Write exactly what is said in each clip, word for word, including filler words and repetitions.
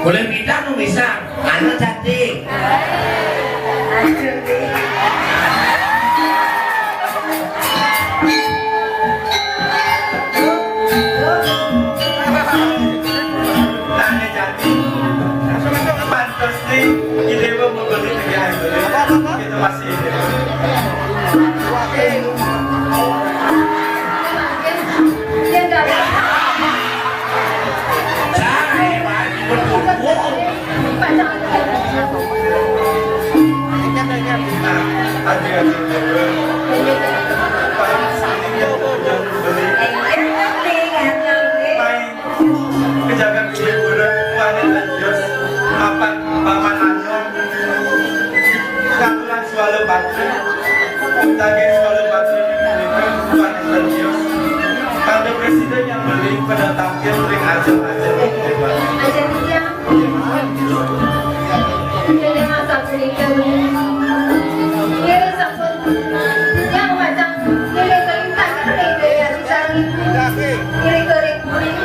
Boleh pindah nu bisa. Anu cantik. Aduh, Dik. Tanya cantik. Pantes nih, ide gua mau beli tiga hari beli. Kita masih ide. Dia nggak Kejagaan hiburan wanita jos mapan paman anyong. Katuran swallow baterai. Tage swallow baterai. Wanita jos. Ada presiden yang beli pada tampil ring ajeng-ajeng. Jadi masak sedikit. Ini sampun. Yang macam ini kelintang ini dari sarang ini kering kuning.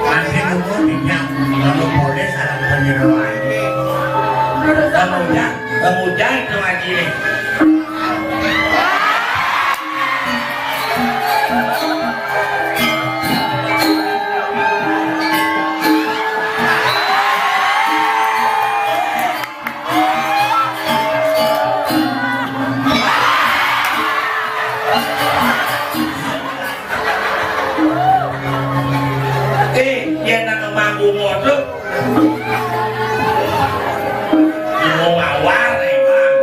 Masih nunggu minyak, lalu boleh sarang penyeroan. Kemudian, kemudian itu lagi nih. Eh, yen nang mangku modok. Mau mawar, emang.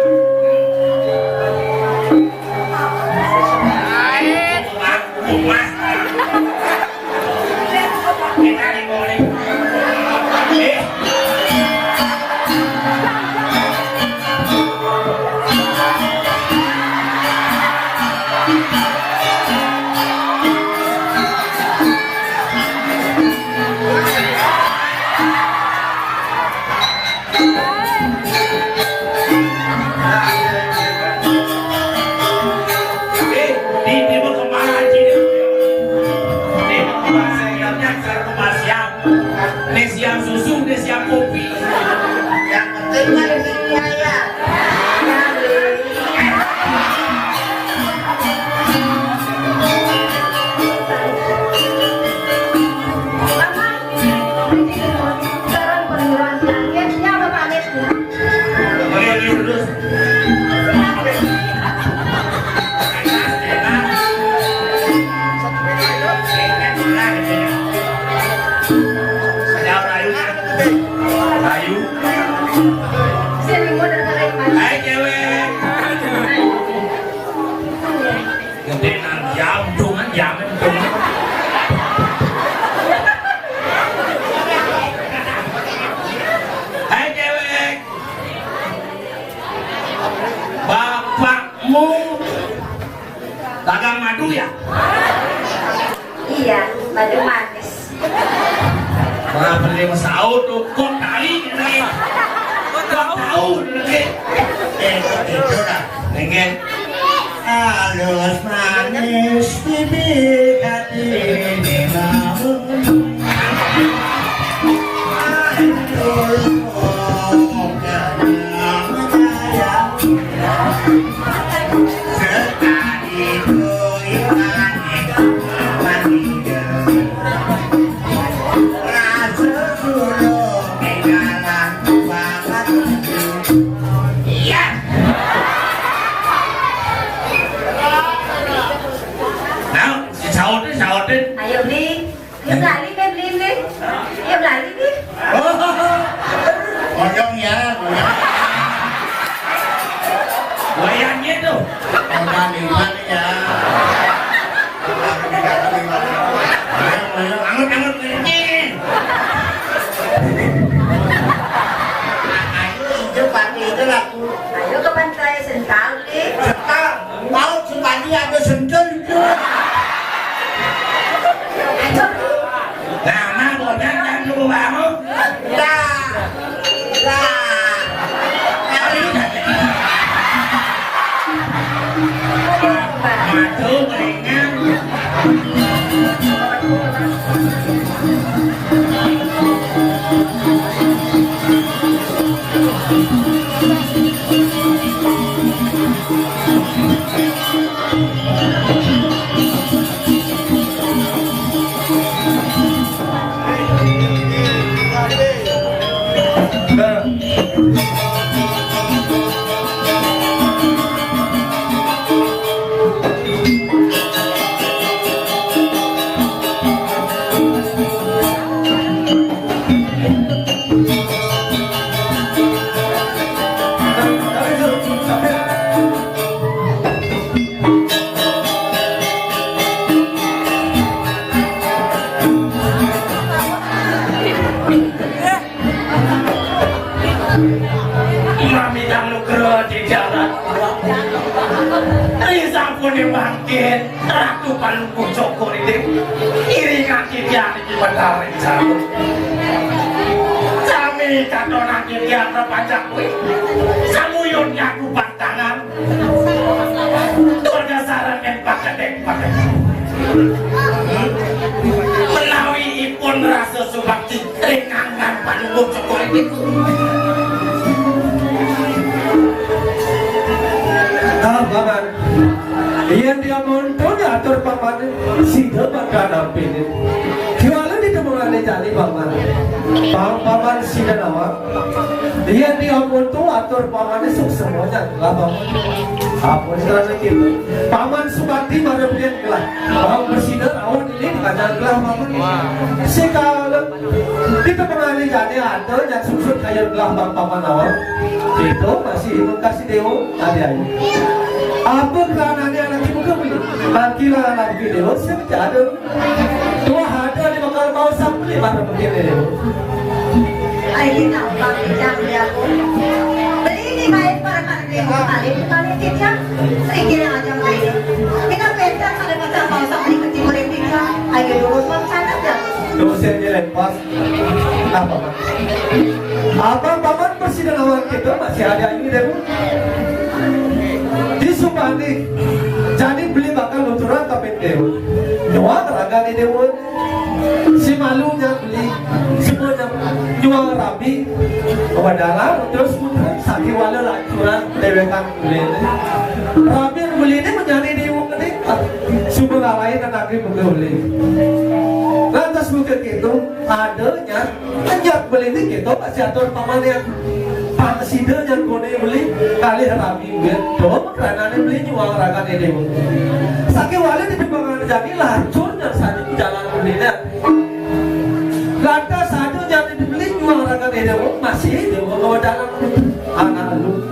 Mangku, Mas. Eh, di, di mau kemana sih? Di mau kemana? Siapnya ke rumah siap. Ini siap susu, ini siap kopi. Yang penting kan ini ya. Sekarang perguruan tinggi, ya, Bapak Amit. Oke, lurus. Ayo. Hai, cewek. Gede nang jam, dungan jam, dungan. Hai, cewek. Bapakmu dagang madu ya? Iya, madu manis. Ora beli saut tuh, kok tali, kok tahu, eh, itu dah, dengan halus manis bibir hati ini mau. Iya. Nah, si sautin, sautin. Ayo, Bli. Yuk, lali, Bli, Bli. Yuk, lali, Bli. Oh, konyol ya, konyol. Wayangnya tuh. Konyol, konyol ya. Ayo, ayo, anget, anget, ini. Ayo, hijau pati itu laku. Ayo ke pantai Sentau, Dik. Sentau, mau sekali ada sendal itu. Ayo. Nah, nah, bodan kan lu mau. Dah. Dah. Maju, ringan. Mangkin Ratu Palungguh Cokor ini iringan titiang niki Betara Ing Sarwa. Sami katonang titiang kapanjak kuwi. Samuyun nyagupan tangan. Tur dasaran ing pakedek-pakedek. Menawi ipun rasa subakti ring anggan Palungguh Cokor ini. Ah, Paman. Yén diampun atur Paman, sida bakal nampénin. Kéwala ditemungane jani Paman. Pang Paman sida nawang. Yén diampun atur Pamane suksma jan gelah Paman. Ampun sarana kita. Paman subakti marep yen gelah. Pang prasida rawuh lilin kadang gelah Paman. Sekala ditemungane jani ada jan sungsut kayun gelah Pang Paman nawang. Kita masih mungkas Déwa, adi ayu. Apa keranane anak ibu kamu? Mangkilah anak Déwa, sing ada. Tuah ada di bakal mau sampai marep yen Déwa. Ayo nak bang jam dia aku. Beli ni baik para kan Déwa kali, kali titiang. Sering kira aja beli. Kita pentas ada macam mau sampai ke timur India. Ayo dulu bang sana jago. Terus yang dia lepas. Apa, Pak? Apa Paman prasida nawang kita masih ada ini, Déwa? Disubane jani beli bakal nuturang kaping Déwa. Nyuang ragane Déwa. Si malu nyang beli, semua nyang nyuang rabi. Wadalah terus putra sakiwala lancuran dewekan beli. Rabi beli ini menjadi Déwa ketika. Suba ngalahin anak ibu beli. Lantas buka gitu, adanya Nyat beli ni kita masih atur Paman yang pang sida nyang kone beli kalih rabi wit dom kranane beli nyuang ragane Déwa. Sakiwala di pembangunan jani lacur nyang sane jalan beli ne. Lantas sadu nyang dibeli nyuang ragane Déwa masih Déwa ngawedalang anak lu.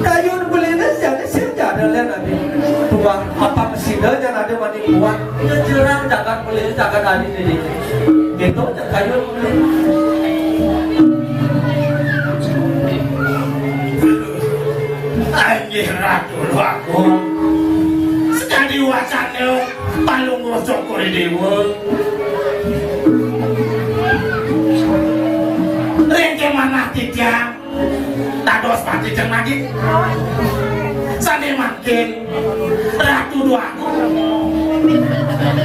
Kayun beli ne jani sing jada len adi. Tuah apa sida nyang ada mani kuat nyejerang jagat beli jagat adi didi. Gitu, kayu. Inggih Ratu Agung. Sekadi wacana Palungguh Cokor Déwa. Ring kemanah titiang dados pati jeng magi. Sane mangkin Ratu Déwa Agung.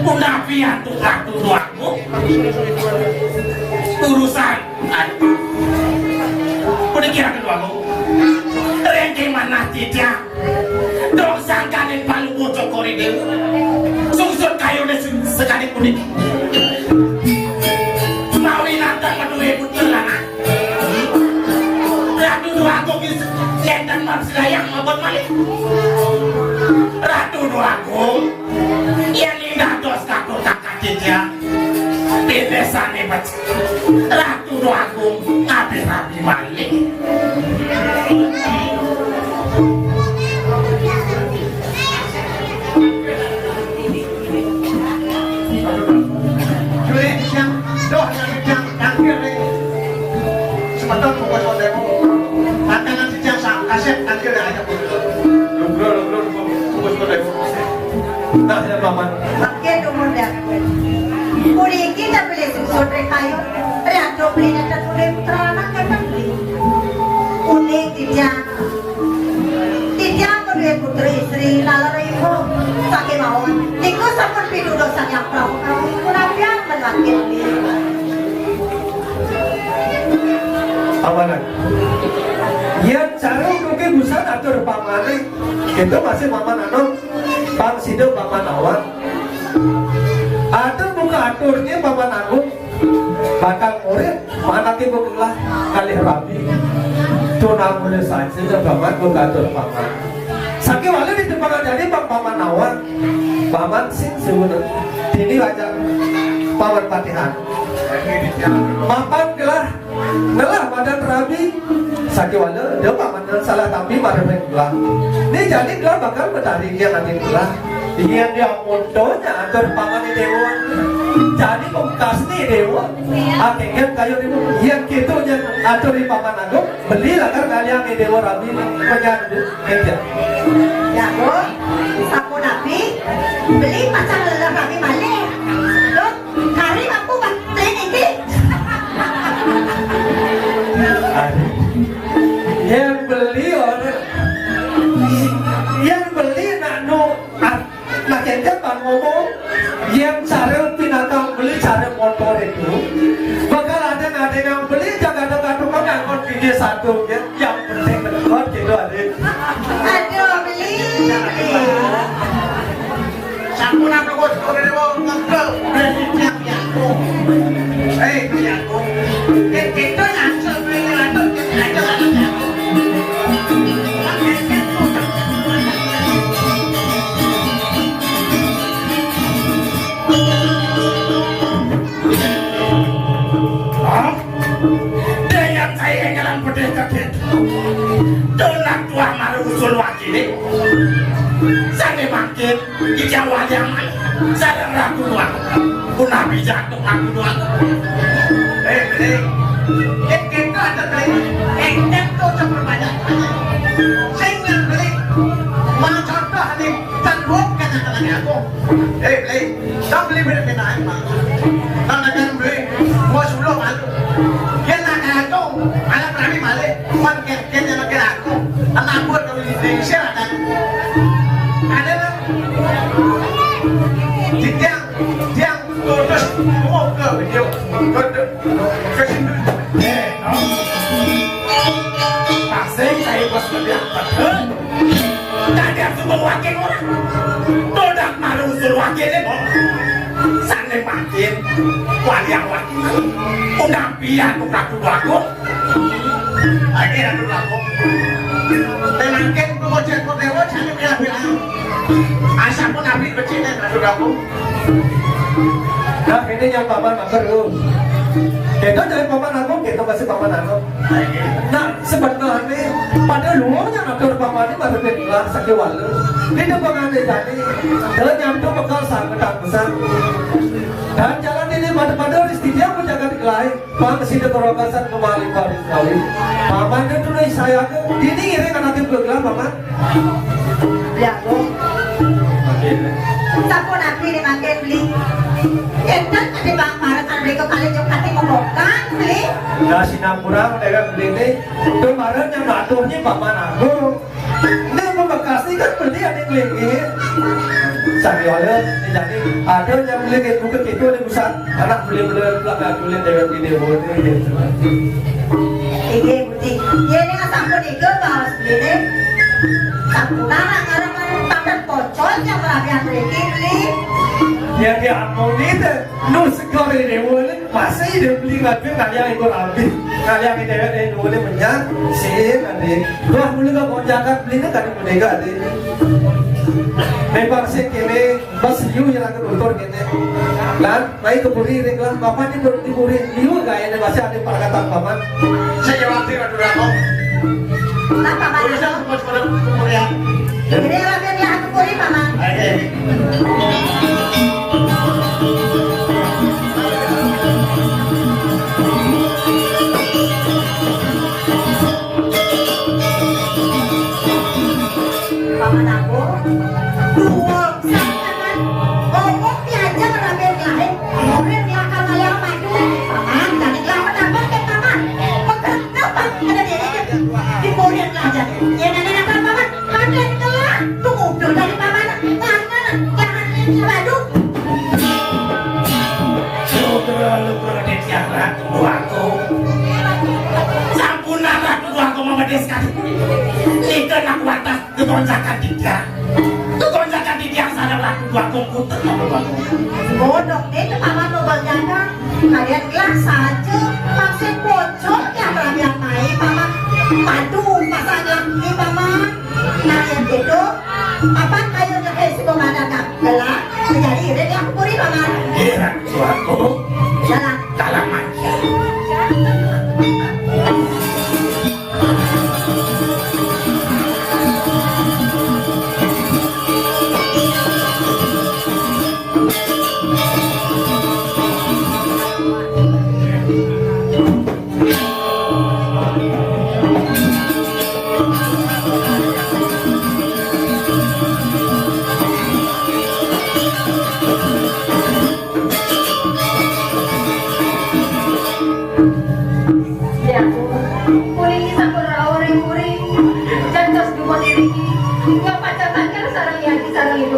Punapi antuk Ratu Déwa Agung? Urusan. Aduh. Puniki Ratu Déwa Agung. Ring kemanah titiang. Dong sangkaning Palungguh Cokor Déwa. Sungsut kayune sing sekadi puniki. Mawi nantang menuhe putra lanang. Ratu Déwa Agung is-, enten marsidayang maupun malih. Ratu Déwa Agung, yen ing dados katur kakak titiang, pinesane becik. Ratu Déwa Agung, kabeh rabi malih. Juri titiang, doh, titiang, tangkil nih. Semeton bungkus koteku. Tantangan titiang sa-, kasep, tangkil nih aja, Bu. Lugro, lugro, bungkus koteku. Nah, ya, Paman. Oke, dumun, ya. Puniki ta beli suksut ring kayun. Ring adoh beli nenten beli putra anak nenten beli. Uning titiang. Titiang kedue putri istri, lalaro ibu. Saking mawon. Niku sampun pidudos Sang Hyang Prabu, Prabu ibu rabian menakit. Amanan. Yen cara mungkin busan atur Pamane. Itu masih Paman anu, Pang Sida Paman Awan. Atur buka aturnya Paman Agung. Bakal murid, manake bekelah kalih rabi. Tunang mulai saja, ya, Paman, buka atur Paman. Sakiwala di tempat jadi Bang Paman Awan. Paman sing suwun. Dini wajah Paman Patihan. Mapan gelah, ngelah badan rabi. Sakiwala, dia Paman salah tapi marep gelah. Ini jadi gelah bakal matari dia nanti gelah. Yen diampun to nya atur Pamane Dewa. Jani pungkasne Dewa. Akeh kayun ibu. Yen kita nya atur di Paman Agung, beli lakar kaliang Dewa rabi menyambut. Jago, sapunapi, Yén cara pinatang beli cara motor itu, bakal ada, ada yang beli, jaga ada tukang ngangkut gigi satu, ya. Yang penting dekot gitu, adik. Aduh, beli. Sampun aku bos, kok ada mau ngegel, udah siap ya aku. Hei, ya aku. Kita nyasar beli lanjut, kita aja lanjut ya. Hah? Dayang saya nyalan pedih kaget. Tulang tuah maru usul wakili. Sane mangkin, ijang waliang sareng ratu tuah. Punapi jatuh ratu tuah. Eh, eh. Eh, kita ada beli. Eh, tentu seperbanyak. Sing beli. Mau contoh nih, tanggung kena kena aku. Eh, Bli, tak beli beli kena aku. Tak akan beli. Mau sepuluh malu. Dia nak aku. Anak kami balik. Bukan kerja yang kena aku. Anak aku kalau di Indonesia ada. Ada lah. Dia, dia terus mau ke video. Ke, ke sini. Eh, no. Tasing saya bos lebih apa? Tadi aku mau wakil orang. Todak malu usul wakilnya kok. Sane makin wali yang wakil. Udah pian buka kudu aku. Lagi aku aku. Memang kan mau cek mau dewa cari bela-bela. Asal pun nabi becik aku aku. Nah, ini yang paman mager lu. Kita jadi paman aku, kita masih paman aku. Nah, sebenarnya pada luarnya ngatur paman ini pada gelah sakit wala. Ini pengantin tadi, dia nyampe bekal sangat besar. Dan jalan ini pada-pada rezeki dia menjaga di kelai. Pang sida korokasan kembali pada sekali. Paman itu nih saya ke, ini iring anak tim gelah paman. Ya, Bu. Sampun aku ini makin beli. Enten tadi Bang Maret sampai ke kali jok kate ngobokan beli. Nah, sinampura mereka beli ini. Itu Maret yang ngaturnya paman aku. Ini mau Bekasi kan beli ada yang beli. Sambil ada, jadi ada yang beli kayak bukan itu ada pusat anak beli beli belakang beli dewek ini beli gitu. Iya, Gusti. Ya, ini kan sampun itu bawas beli. Sampun anak ngarang pakai pocol yang merabian beli beli. Ya, dia mau gitu. Nu segala ini beli. Masih dia beli ngatur kalian itu rabi. Kalian ini dewek ini beli menyan. Sih, nanti. Wah, beli nggak mau jagat beli kan beli nggak, adik. Memang sih kini, bas yu yang akan utur kene. Lan, mai ke puri ring lah, paman ini di puri, yu gak ini masih ada perkataan paman. Saya jawab sih, aduh, apa? Nah, paman. Urusan semua, semua, semua ya. Ini raden ya, aku puri, paman. Oke. Paman aku, dua, sampeyan ngomong diajak ramen lain, murid lakal kaya madu. Paman, jadi lawan apa ke paman? Pekerja apa ada diri? Di murid aja. Ya, nenek apa paman? Ada telah, tunggu dulu dari paman. Tangan, tangan ini madu. Sutra luhur Aditya Ratu aku. Sampun Ratu aku memedes kali. Nika nak watas kegonjakan tidak. Kegonjakan tidak sadar Ratu aku puter. Bodoh, eh, paman mau berjaga. Kalian gelah saja. Maksud bocor ya, kalian mai, paman. Madu, pasang lagi, paman. Nah, yang gitu, paman kayu nyampe si pemandangan. Gelah, menjadi irit yang kupuri, paman. Irit suatu. Jalan. Dalam aja. Ya, puri sampun rawuh ring puri. Jantos dumun iriki. Nyok pacatannya sareng yadi sareng ibu.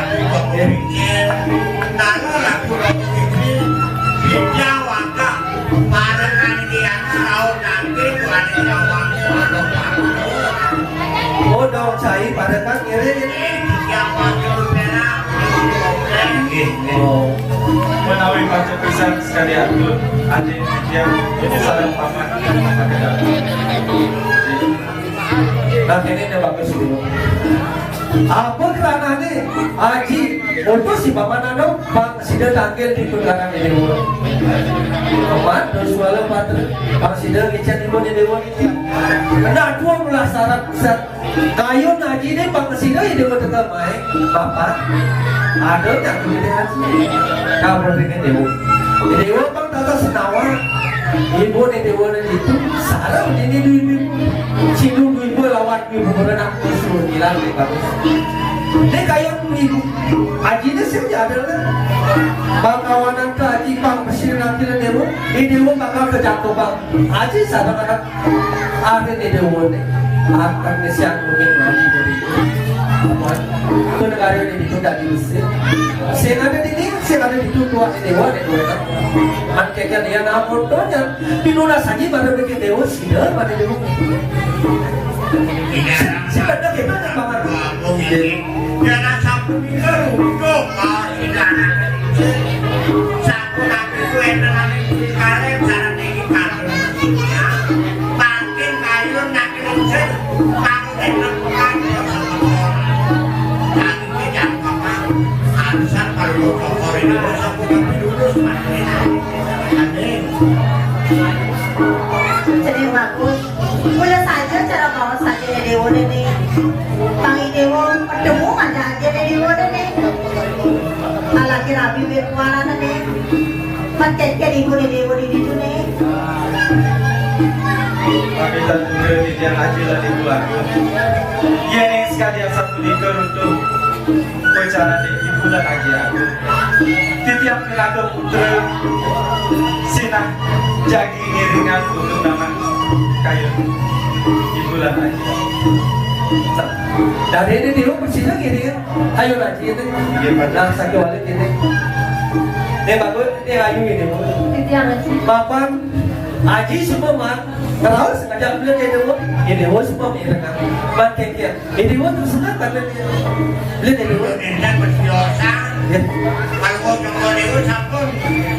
Prabu Bapa Bingkil, nana Ratu Bapa Bingkil, Widya Waka, parekan Diana, rauh nanti tuan Jawang Swalong Batu. Oh, dong cai parekan ngiring. Eh, siapa dulu perak? Nggih, nggih. Oh. Menawi pacang pisan sekali atur, adik, titiang, sareng paman. Nah, ini udah bagus dulu. Apa keranane? Aji, utus si paman anu, pang sida tanggil di pekarangan dewa. Paman, terus wala patra, pang sida ngicen ibu di dewa. Kena dua belas syarat, syarat. Kayun aji deh, pang sida ya dewa tetap main. Bapak, ada nggak kulit aji? Kamu pengen dewa. Dewa pang tata senawa. Ibu nih dewa nih itu, sarang ini duit ibu. Sinu duit ibu lawan ibu berenang suruh hilang nih bagus. Ini kayun ibu. Aji ini sih ada lah. Bakawanan ke aji pang besi nanti dewa. Ini dewa bakal kejatuh bang. Aji sama anak. Akhirnya dewa nih. Akan kesian mungkin lagi dari itu. Apa? Itu negara ini ditunda di Mesir. Sing ada di ini, sing ada di itu tua dewa nih, tua. Man keke dia namun donya. Pinuna saja pada bikin dewa sida pada dewa. Sing ada kita nih, Pak. Jangan sampai kita runtuh, Pak. Tidak ada. Sampun aku kuwi entenane Gusti Karim, sareng iki Karim. Mangkin kayun nak kirim sir, aku nek nepukan ya sama orang. Tapi jangan apa, alasan kalau mau kokorin itu sampun tapi lulus, mangkin. Amin. Jeneng bagus. Kula saja cara baos saja dewa dene. Pang dewa pedemu ada aja dewa dene. Alaki rabi wekualan dene. Pancen ibu dewa di ditu ne. Pamitan juga titiang aji lan ibu agung. Yen sekalian satu di keruntu. Kowe carane ibu lan aji agung. Titiang pinanggih putra sinah jagi ngiringan untuk nama kayu ibu lan aji. Dari ini dulu bersihnya ngiringan. Ayo lagi ini. Iya, Pak. Nah, sakit balik ini. Ini bagus, ini ayu ini, Bu. Titiang aji. Papan aji semua, Man. Terus ngajak beliau ke dewa. Ini dewa semua ngiringan. Man kengkeng. Ini dewa terus senang kan dia. Beliau dewa. Ini bersiosa. Ya. Kalau mau coba dewa sampun.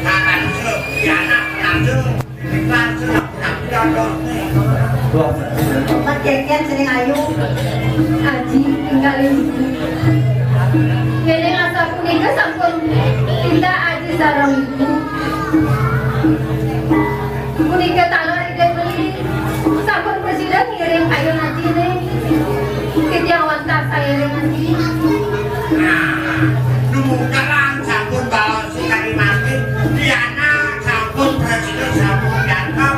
Nah, langsung. Di anak, langsung. Pancen jeneng ayu. Aji, tinggal ibu. Ngene asapunika sampun tindak aji sareng ibu. Punika taler Ida Beli. Sampun presida Ngiring kayun aji, Ning. Titiang wantah sairing aji. Nah, nu mukaran sampun baos sakadi mangkin, Diana sampun prasida sampun jangkep,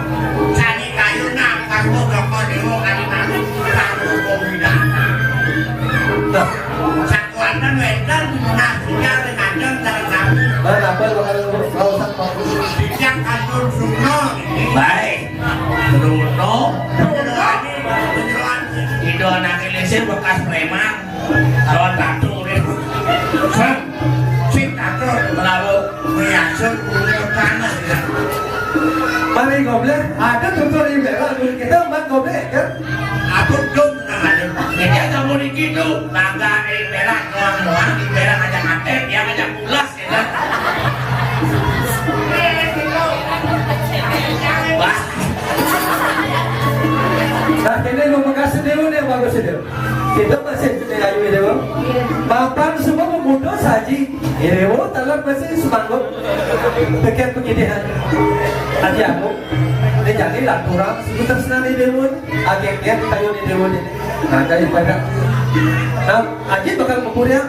sané kayunang sarwa Brahma Déwa kadi mangkin, sarwa Widana. Nah. Sakuatan wénten, nah, tinggal ngajeng sareng sami. Nah, napa bakal ngrusak? Titiang kantun suna niki. Baik. Bruno. Ida anaké lingsir bekas préman. Lawan batu urip. Sing, sing atur. Lalu. Riasun kulit panas, ya. Mari goblek, ada tutur ibu, kita empat goblek, kan? Aku dum namanya. Ini ada muni gitu. Tangga ini berak doang-doang, di berak aja ngatek, dia aja pulas. Wah. Nah, ini mau makasih dulu nih, bagus itu. Kita masih punya ayu itu. Bapak semua memutus haji. Ini mau talar masih semanggut. Dekat begini, haji aku. Ini jadi lah kurang sekitar senang di dewa. Agak dia kayu di dewa ini. Nah, daripada, nah, Aji bakal ngukur ya.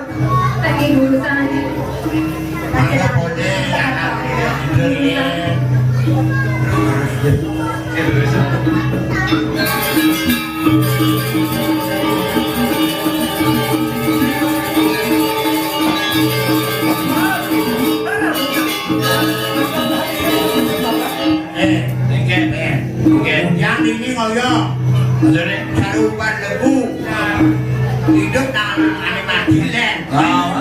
Lagi dulu sana, Ji. Ada kode, ada kode. Eh, tinggal, eh. Tinggal. Yang ini ngoyo. Maksudnya? Sarupan lebu. Hidup nang ané mati, Lén. Oh.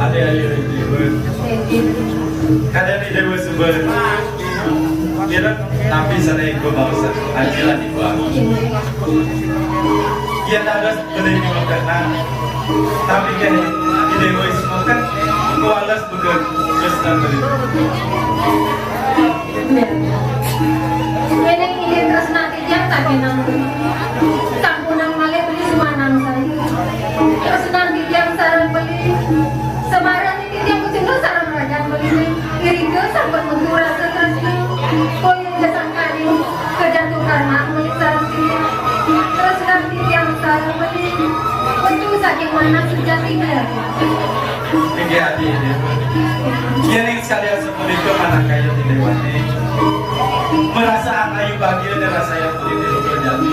Ade, ade, ade, ade. Kadang di dewa sebelah. Kira tapi sana ikut bangsa. Ajilah di bawah. Iya, ada beli di makanan. Tapi kan di dewa semuakan kualas bukan terus nanti. Ini ini terus nanti jam tadi nang. Sampunang malih beli sumanang saya. Terus nanti jam sarang beli. Semarang Titiang kucinggal sareng rajan beli, ring irika sampun metu rasa tresna. Kaya gesang kali kejatuh karma beli sareng titiang. Tresna titiang sareng beli, metu saking manah sejatiné. Inggih adi, inggih. Yéning sekalian sapunika manah kaya Déwani. Merasa ayu bahagia dan rasa yang beli di jati.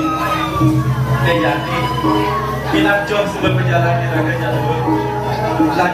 Déjati. Minab joh sebab berjalan di raga jalur. Lan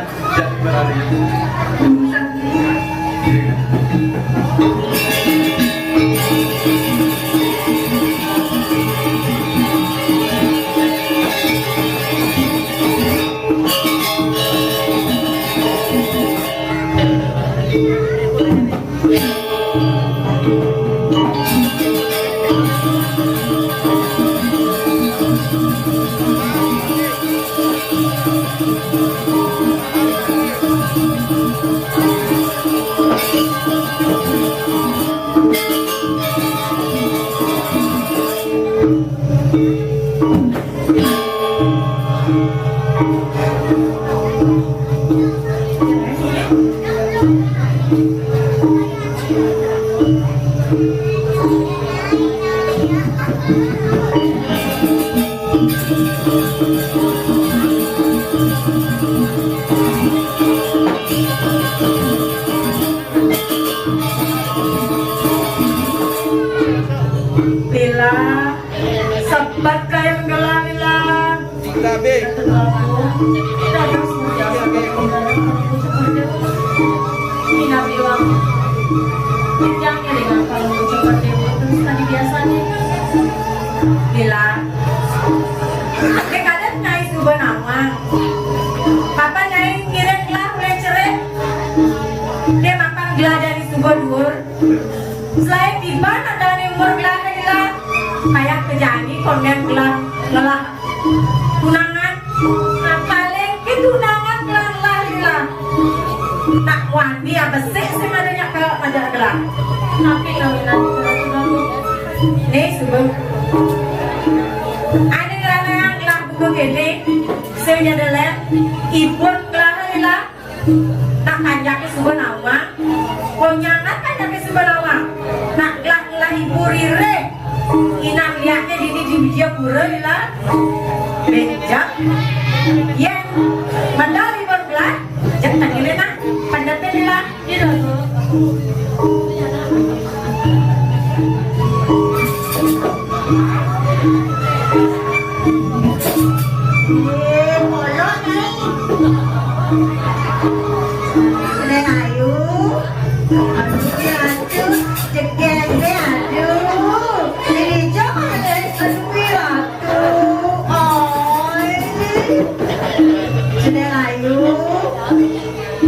Lila, sebat kayang gelah, Lila. Dados mulia saking Minab iwang. Titiang ngiringang palungguh cepet déwa terus tadi biasané. Lila. Dé kadén Nyai suba nawang. Papan Nyai ngiring gelah uléh cerik. Dé mapan gelah dané suba duur. Selain tiban adané umur gelah Lila, kayak kejani kondén gelah ngelah tunangan. Nah, paling ké tunangan gelah ngelah Lila. Tak wani abesik sing ada nyak ke majar gelah. Tapi kalau nanti gelah sudah tuh. Nih, subuh. Ané ngelah nang Jan délén, ibu gelah lila. Nak kanjaké suba nawang, konyangan kanjaké suba nawang. Nak gelah-gelah ibu ririh. Inak liaké dini di Wijayapura lila. Bénjang. Yén medal ibu gelah, jeg tengilin nah, pendepin lila. Iya, Bu. Éh, kolot, Nyai. Néng Ayu. Aduh, ya, aduh. Jegéné, aduh. Ini jok, aduh, ya, aduh. Oi. Néng Ayu.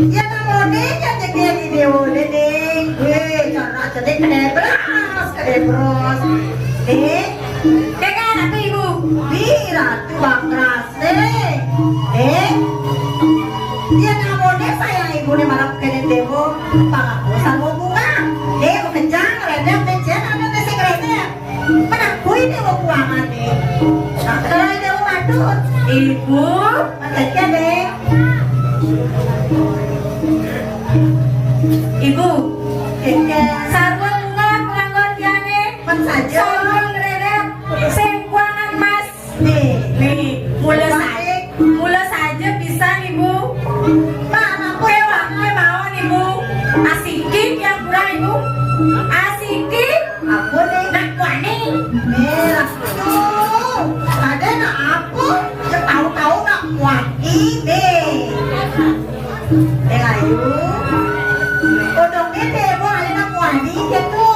Ya, kamu nih, ya, jegéné, dia udah, Néng. Wéh, cara jadi kedebras, kedebras. Néng. Kakak, apa, Ibu? Wih, Ratu Bangkras. Nih, nih. Yén amodé sayang ibuné marep kéné déwa, pang aku sarwa bungah. Nih, kencang, ngeredep, nih, Cén, ada nih sing ngeredep. Menakui déwa kuangan, nih. Nah, kalau déwa matur. Ibu. Makanya, nih. Ibu. Kéké. Sarwa bungah panganggon tiangé. Pang saja. Sarwa ngeredep. Sing kuangan mas. Nih, nih, mula saja, mula saja pisan, Ibu. Pak, ampun, Pak, mawon, Ibu. Asiki tiang kurang, Ibu. Asiki. Ampun, nih. Nak wani. Nih, tuh. Ada nak apa? Ya, tahu-tahu nak wani, nih. Néng Ayu. Kodong déwék, Bu, aléna kuadi kéto.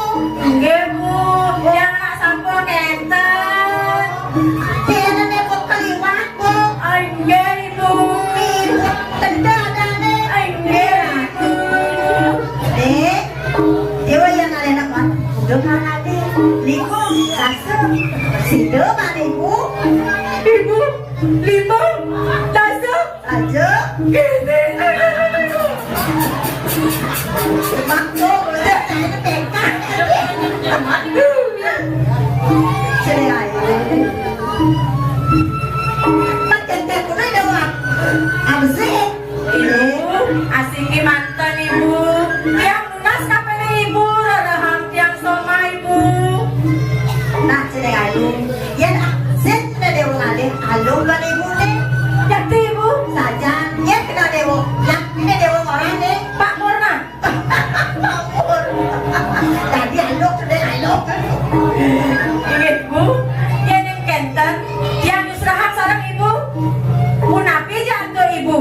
Nggih, Bu. Yang nak sampun kénten. Déwék nék, Bu, kaliwat, Bu. Ah, nggih, Bu. Ibu, tenda adané. Ah, nggih, Bu. Dék, déwa yang aléna kuat. Udah kan ade. Liku, rasa. Sida, Pak, Ibu. Ibu, lima, rasa. Aja. Gini. Makto, udah, saya pekat. Sini aja. Pakai kuda doang. Apa sih? Ibu, asiki manten, Ibu. Tiang nunas kapéné Ibu, rerehang tiang soma, Ibu. Nah, sini aja. Yén sing kena déwa ngalih, alung lan ibuné. Yakti, Ibu. Sajan, yén kena déwa, yaktiné déwa ora, nih. Pak Murna. Pak Murna. Tadi alung, sudah alung. Inggih, Bu. Yén ing kénten, tiang nyusrahang sareng Ibu. Punapi ja antuk Ibu.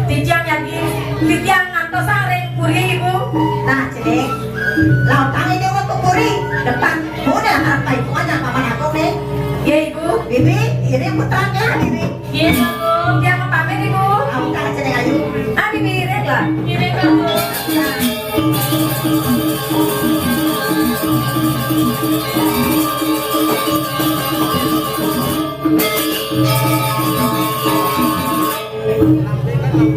Titiang yagi, titiang ngantosang ring puri, Ibu. Nah, Cék. Lautang ini waktu puri, depan. Udah, apa itu aja, Paman Agung, nih. Ya, Ibu. Bibi, ini putra ya, Bibi. Iya, Bu. Dia mau pamit, Ibu. Aku tak aja deh, ayo. Ah, Bibi iring lah. Iring lah, Bu.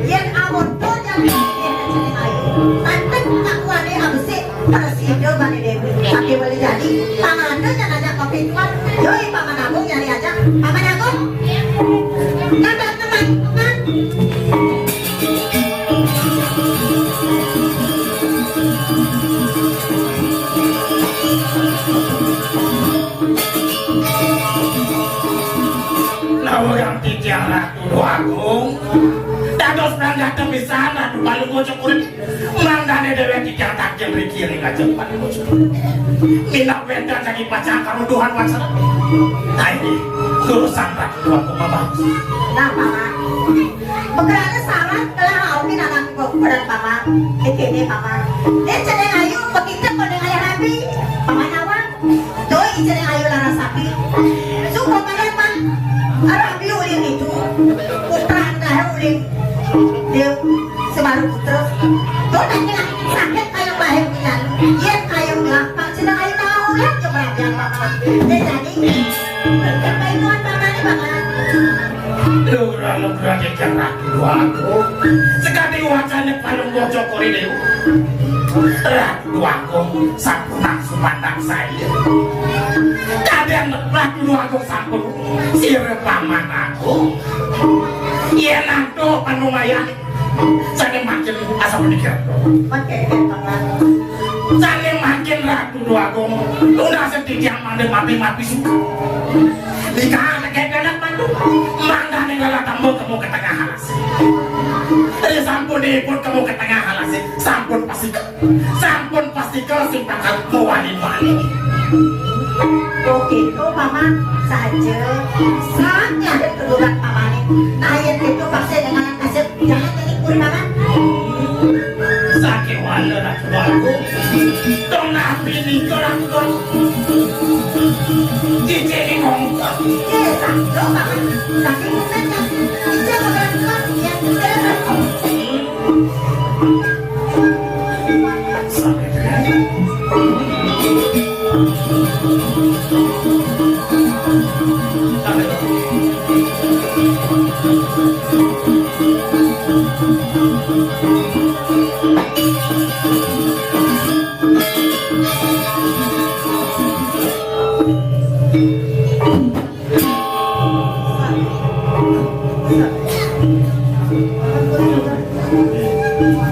Yén amonto nyang ayu, tante ngakuane abesik. Prasida bani Dewi, tapi boleh jadi panganda nyang ajak kopi tuan. Yoi, Paman Agung nyari aja. Paman Agung. Kata teman-teman. Lawang titiang Ratu Agung. Dados pranggata pisan Ratu Palungguh Cukurit. Mangdane dhewek titiang tangkil riki ring ajeng Palungguh Cukurit. Minab wenten saki pacang karuduhan wangsara. Nah, ini urusan Ratu Agung, Paman. Nah, Paman. Bekerana sarat telah raumin anak ibu dan Paman. Ikene, Paman. Dia cedeng ayu, begitu kau dengan ayah Nabi. Paman awak. Doi, ijene ayu laras api. Suka pada pan. Rabi uling itu. Putra adalah uling. Dia sebaru putra. Tuh, nanti sakit kayak bahaya punya. Iya, kayak gelap. Pak, sudah ayu tahu ya, coba dia apa. Dia jadi. Baik Tuhan, Paman, Paman. Lurah-lurah jejer Ratu Agung. Sekadi wacane Palungguh Cokor ini. Ratu Agung sampun nang sumandang saya. Kadang Ratu Agung sampun sira Paman Agung. Yén ada panumayan sané mangkin asa menikir. Oke, oke, Paman. Sané mangkin Ratu Déwa Agung, tunas titiang mandi mapi-mapi suka. Nika anak anak mantu, manggané lala tamba kemu ka tengah alas. Ri sampun ipun kemu ka tengah alas, sampun pastika. Sampun pastika sing bakal mawali-wali. Oke, to Paman saja. Saatnya kedudukan Pamané. Nah, yén itu pasti dengan kasih jangan jadi puri Paman. Sakéwala Ratu Agung. Tong napi nika Ratu Agung. Cicing kongkot. Iya, saja Paman. Tapi bukan kan. Bisa makan Paman yang muda.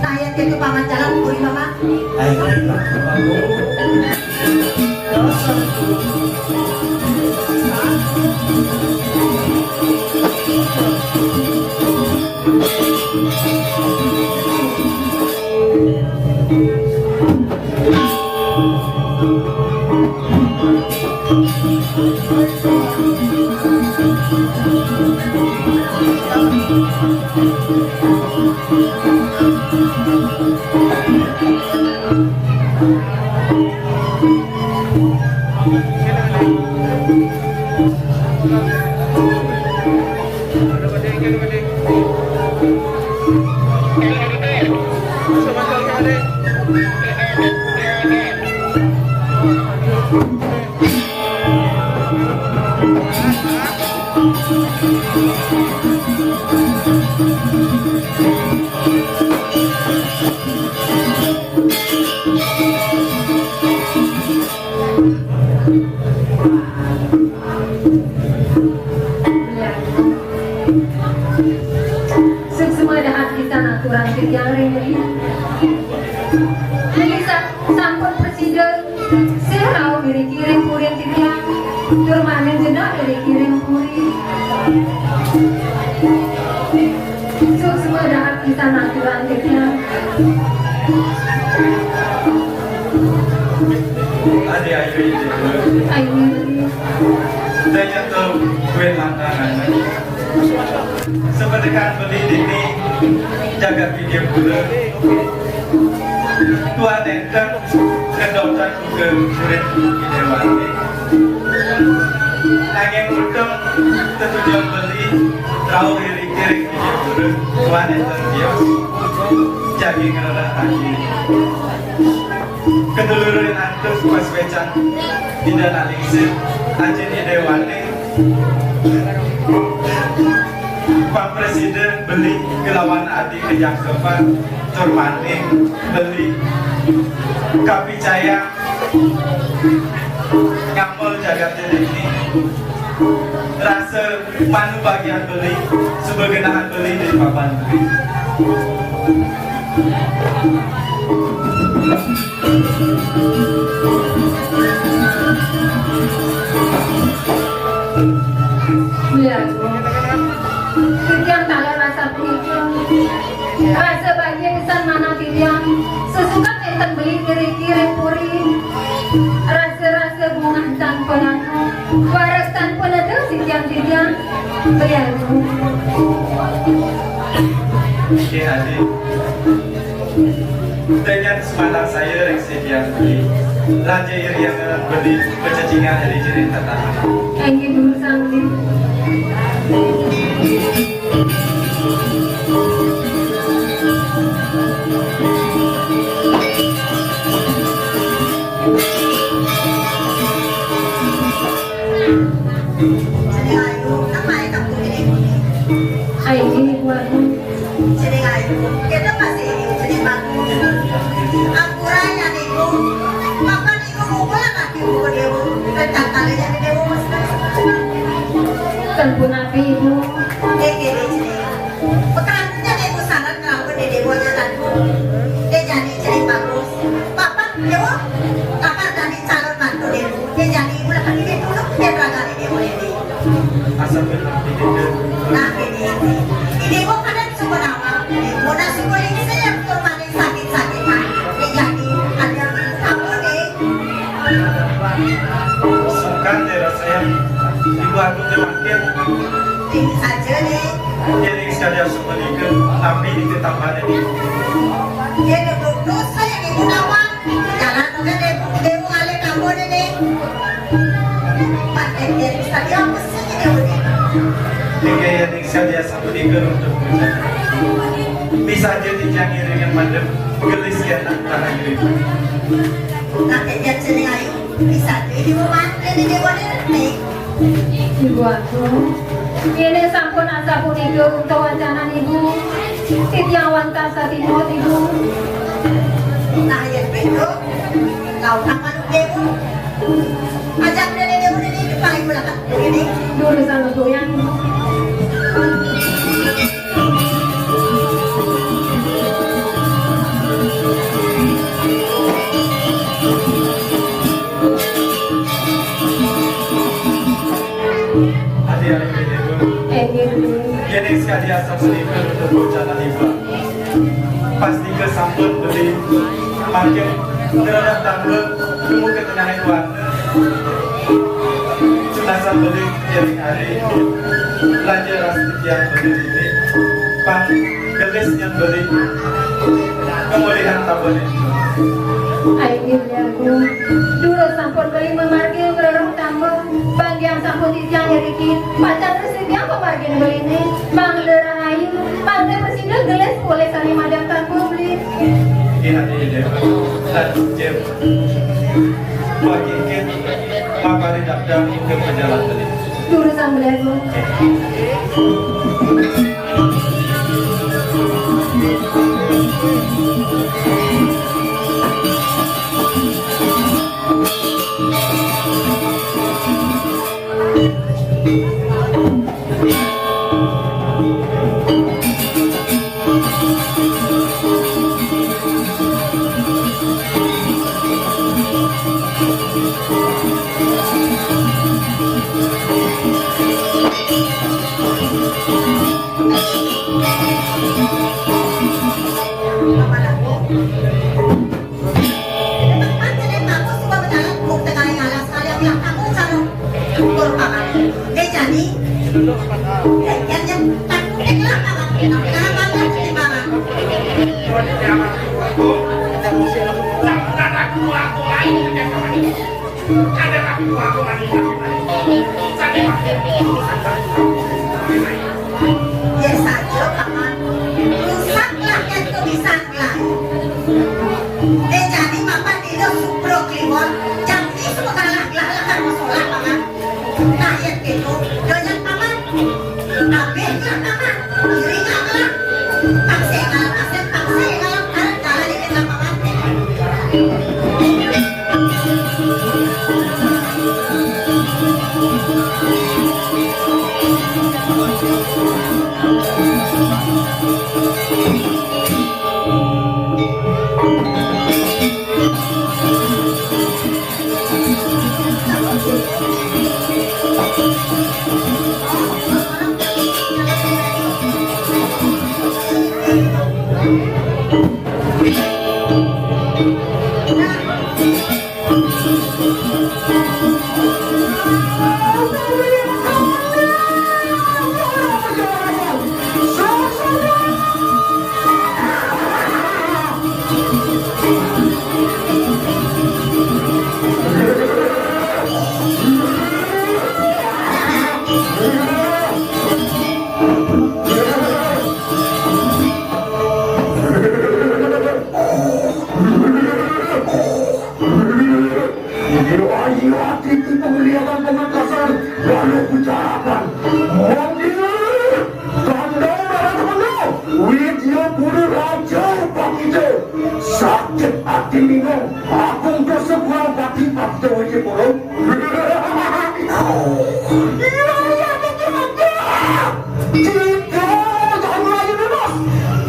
Nah, yén kéto Paman jalan, puri Paman. Suksma dahat pisan aturan titiang ring. Niki sa-, sampun prasida sih rauh ngiring-ngiring puri titiang, tur maning jenak ngiring-ngiring puri. Suksma dahat pisan aturan titiang. Adi ayu itu. Ayu. Daya tuh kue tantangan. Seperti kan beli dini jaga video pura. Tuan enten kedokteran juga murid Déwani. Nanging utung tetujang beli rauh iring-iring video pura. Tuan enten dia jagi ngerelah lagi. Keduluran antuk pas wecan tidak nalingsir aja di Déwani. Pak Presiden beli kelawan adi kejangkepan tur maning beli kapicayang ngamel jagat ini rasa manu bagian beli sebagai nahan beli di papan beli. Iya, titiang taler rasa punika. Rasa bahagia pisan manah titiang. Sesukat enten beli ngiring-ngiring puri. Rasa-rasa bungah tan pelana. Waras tan pelana titiang-titiang. Beli. Oke, adik. Dengan semangat saya Reksi Dianti, Raja Iriangan Bedi, Pececingan dari Jirin Tata. Thank you, Guru Sangli. Ayo, apa yang kamu ini? Ayo, ini buat Sini ayu, kita masih ini, sini bagus. Ampura ya niku, papan niku mukul lagi mukul dewa, rencang kali jadi dewa mas. Kan pun api ibu. Oke, oke, sini. Tapi di ketambahan ini. Yén dosa yang ibu nawang, jalan oké deh, deh ngalih kamu ini. Pakai dia bisa dia apa sih ini udah? Tiga ya ning sadia satu di gerung tuh. Bisa jadi jangan iringan mandem, gelis ya tak tahan ibu. Pakai dia ceri ayu, bisa jadi ibu mati di dewa ini. Ibu Agung, ini sampun asapunika untuk wacanan Ibu. Titiang wantah satimut, Ibu. Nah, ya, betul. Kau kapan, Ibu? Ajak nenek Ibu ini paling belakang ini. Dulu sama goyang. Adi-adi, Ibu. Inggih, Bu. Yén sekali asal selingkuh untuk bocah dan ibu. Pasti kesampun beli makin terhadap tambah temu ketenangan warna. Sudah sambeli yang hari. Belajar ras yang beli ini. Pan gelis yang beli. Kemudian tambah ini. Ayo, Bu. Durus sampun beli memargi ngrereh tambah. Bagian sampun titiang iriki. Pacan terus titiang pemargin beliné. Mangda rahayu. Mangda prasida gelis polih sané madang tambah beli. Iya, iya, iya. Nah, Jim. Wah, Kiki. Mapari daftar ke pejalan beli. Durus sambel, Bu. Ya saja, Paman. Rusaklah yang kebiasaan. Deh, jani Paman dina Subro Kliwon, jam ni semua kalah, kalah, kalah, kalah, masalah, Paman. Nah, yén kéto, donya Paman. Abih lah, Paman. Iring lah. Paksa ngalah, paksa, paksa ngalah, kalah, kalah, iring lah, Paman. Iya, iya, ati penglihatan pemangkasan, lalu bicarakan. Manggil, kandang darah temannya, Widya Puri Raja Pakija. Sakit ati lingan, agung dosa kurang pati Pakija Widya Puri. Iya, iya, betul, betul. Kita, jangan lagi bebas.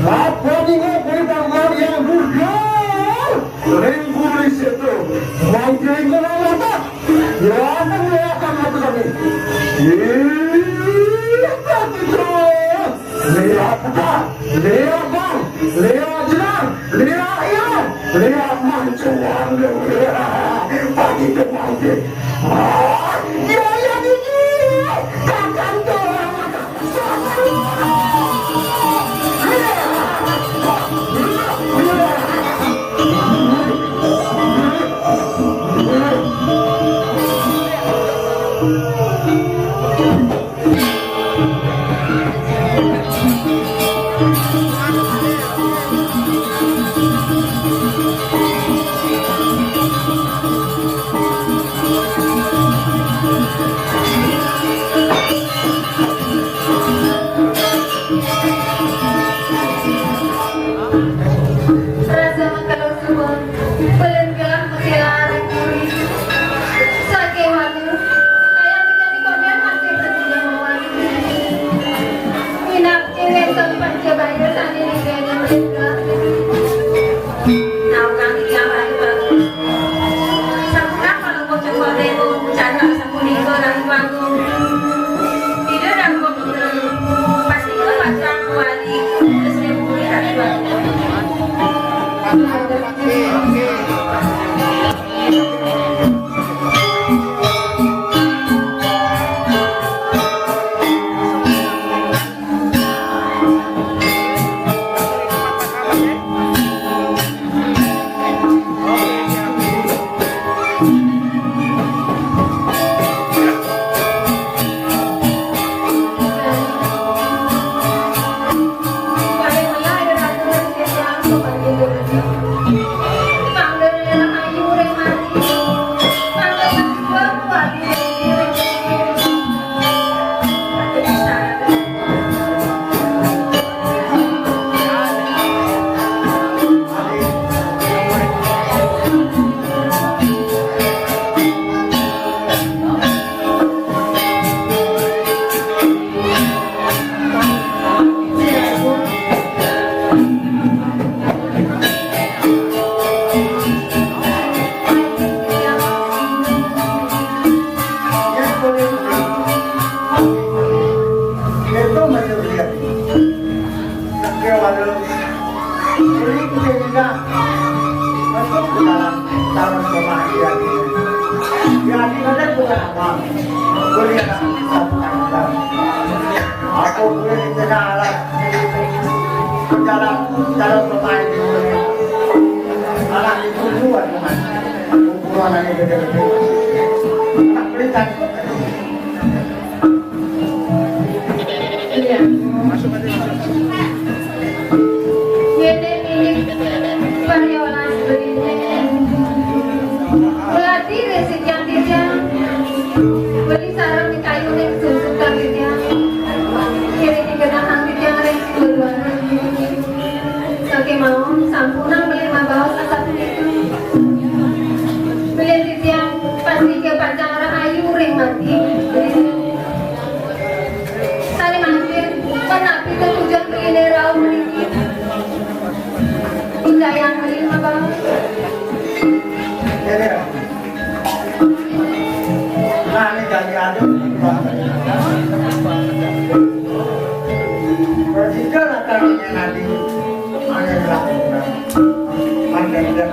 Apa nih, mau beri bangunan yang luar? Ring kulis itu, mangkring ngomong apa? Ya, aku melakukan apa kami? Iya, betul. Lihat apa? Lihat bang, lihat jenang, lihat iya, lihat mancuan. Pagi ke pagi. Ah, ya, ya, gigi. Kakak tuh. Aku boleh di tengah alam. Jalan, jalan pemain di sini. Anak itu dua, teman. Ukuran anak gede-gede. Anak pelita. Iya. Masuk aja, masuk. Yéné milik karyawan asliné. Pelatih resik yang tidak. Beli sarang di kayu ning susu kang tidak. Kiri di genah kang tidak ring dua-duanya. Saking mau sampunang beli mabaos asal itu. Beli tidak pasti ke pacar ayu ring mati. Sané mangkin, menawi tetujon beliné rauh mriki. Undayang beli apa? Nah, ini jadi anu. Bertiga lah kalau ini nanti. Ada berapa? Ada, ada.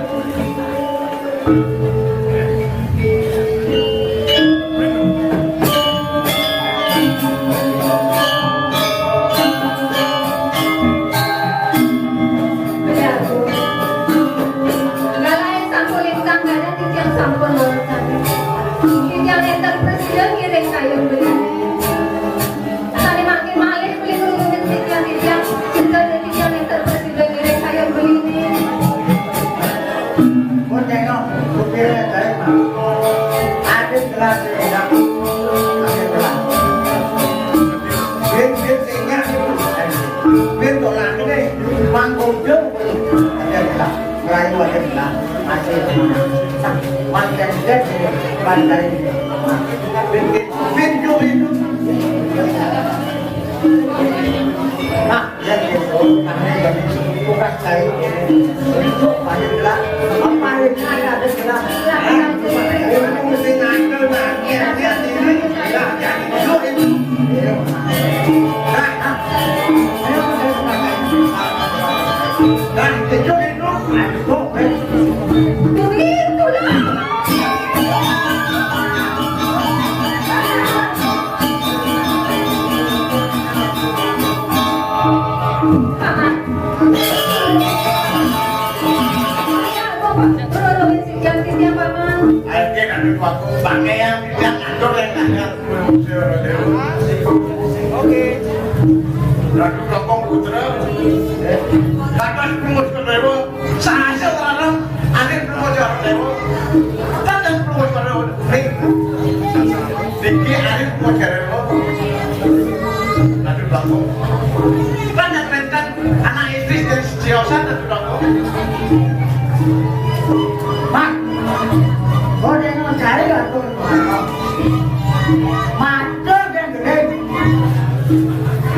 Galahe sampun lintang, gada titiang sampun lolosane. Titiang nenten prasida ngiring kayun beline. Sane mangkin malih beli nulungin titiang-titiang, sehingga titiang nenten prasida ngiring kayun beline. Pun tengok, supirnya saya, Pak. Ada gelas, ya. Ada gelas. Bin, bin, sehingga, bin, tolak ini, Mang Ojo. Ada gelas. Melayu ada gelas. Masih. Wan dan Jet, Wan dari. Bin, bin, bin, bin, bin. Nah, Ayo, kita ambil waktu pakai yang tidak ngatur yang nanya. Oke. Ratu Tokong Putra. Kata sepuluh sekedewa. Sahasa larang. Akhir sepuluh sekedewa. Kata sepuluh sekedewa. Nih. Niki akhir sepuluh sekedewa. Ratu Tokong. Kan yang nenten anak istri dan siosan Ratu Tokong. Mak, kok dia mau cari aku? Matur, Dek, Dek.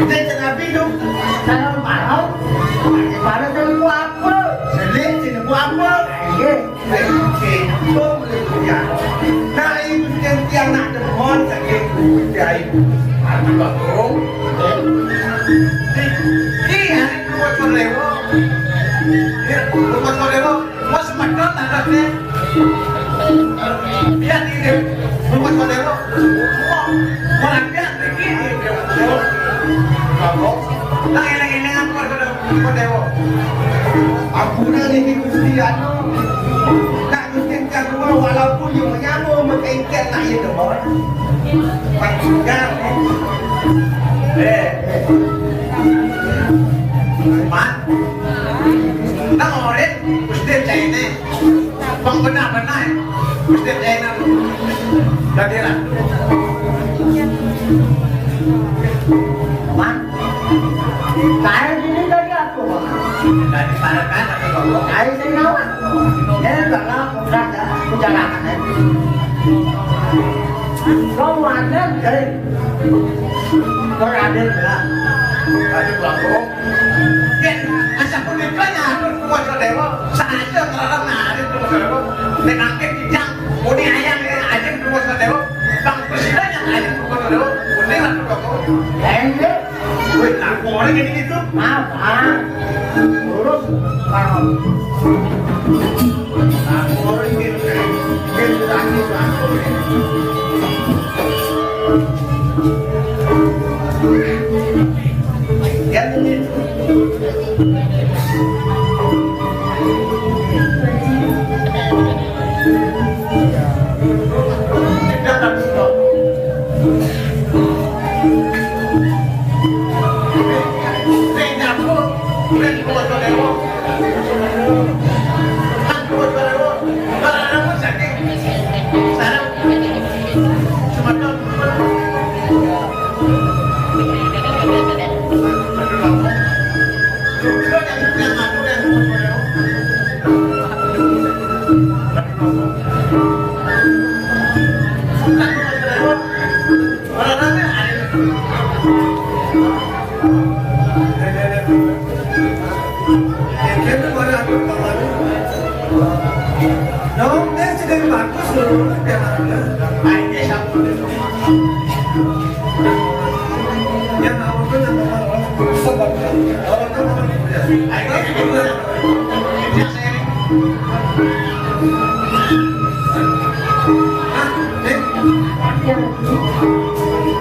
Dek, kenapa itu? Kalau malam, pakai pada tunggu apa? Sedih, sini buat apa? Iya. Nah, itu yang tiang nak depan, sakit, jahit. Aduh, Agung. Iya, buat Lewo. Ya, buat Lewo. Biar di dia. Bukan model lo. Orang biar begini dia. Nah, ini, ini kan model lo. Aku udah di Gusti anu. Nak Gusti yang kedua, walaupun dia menyambung, mengengkel nak itu, boy. Panjang. Eh. Mat. Nang orit, Gusti China. Bang benar-benar, Gusti China. Jadi lah. Mat. Saya ini dari aku, Bang. Dari mana kan? Saya sing nawar. Ya, karena udah ada perjalanan, ya. Kau wajar, Jai. Kau ada, ya. Ada pelangkung. Ya, asal pun itu aja, aku kuat ke dewa. Saya ngelarang ngarit ke dewa. Dan angkat kijang. Mau di ayam, ya, aja kuat ke dewa. Bang Presiden yang aja kuat ke dewa. Udah lah, pelangkung. Enggak. Wih, nah, orang ini gitu. Maaf, ah. Lurus, Bang. Nah, orang ini, dia sudah ini, Bang. Ya, ini.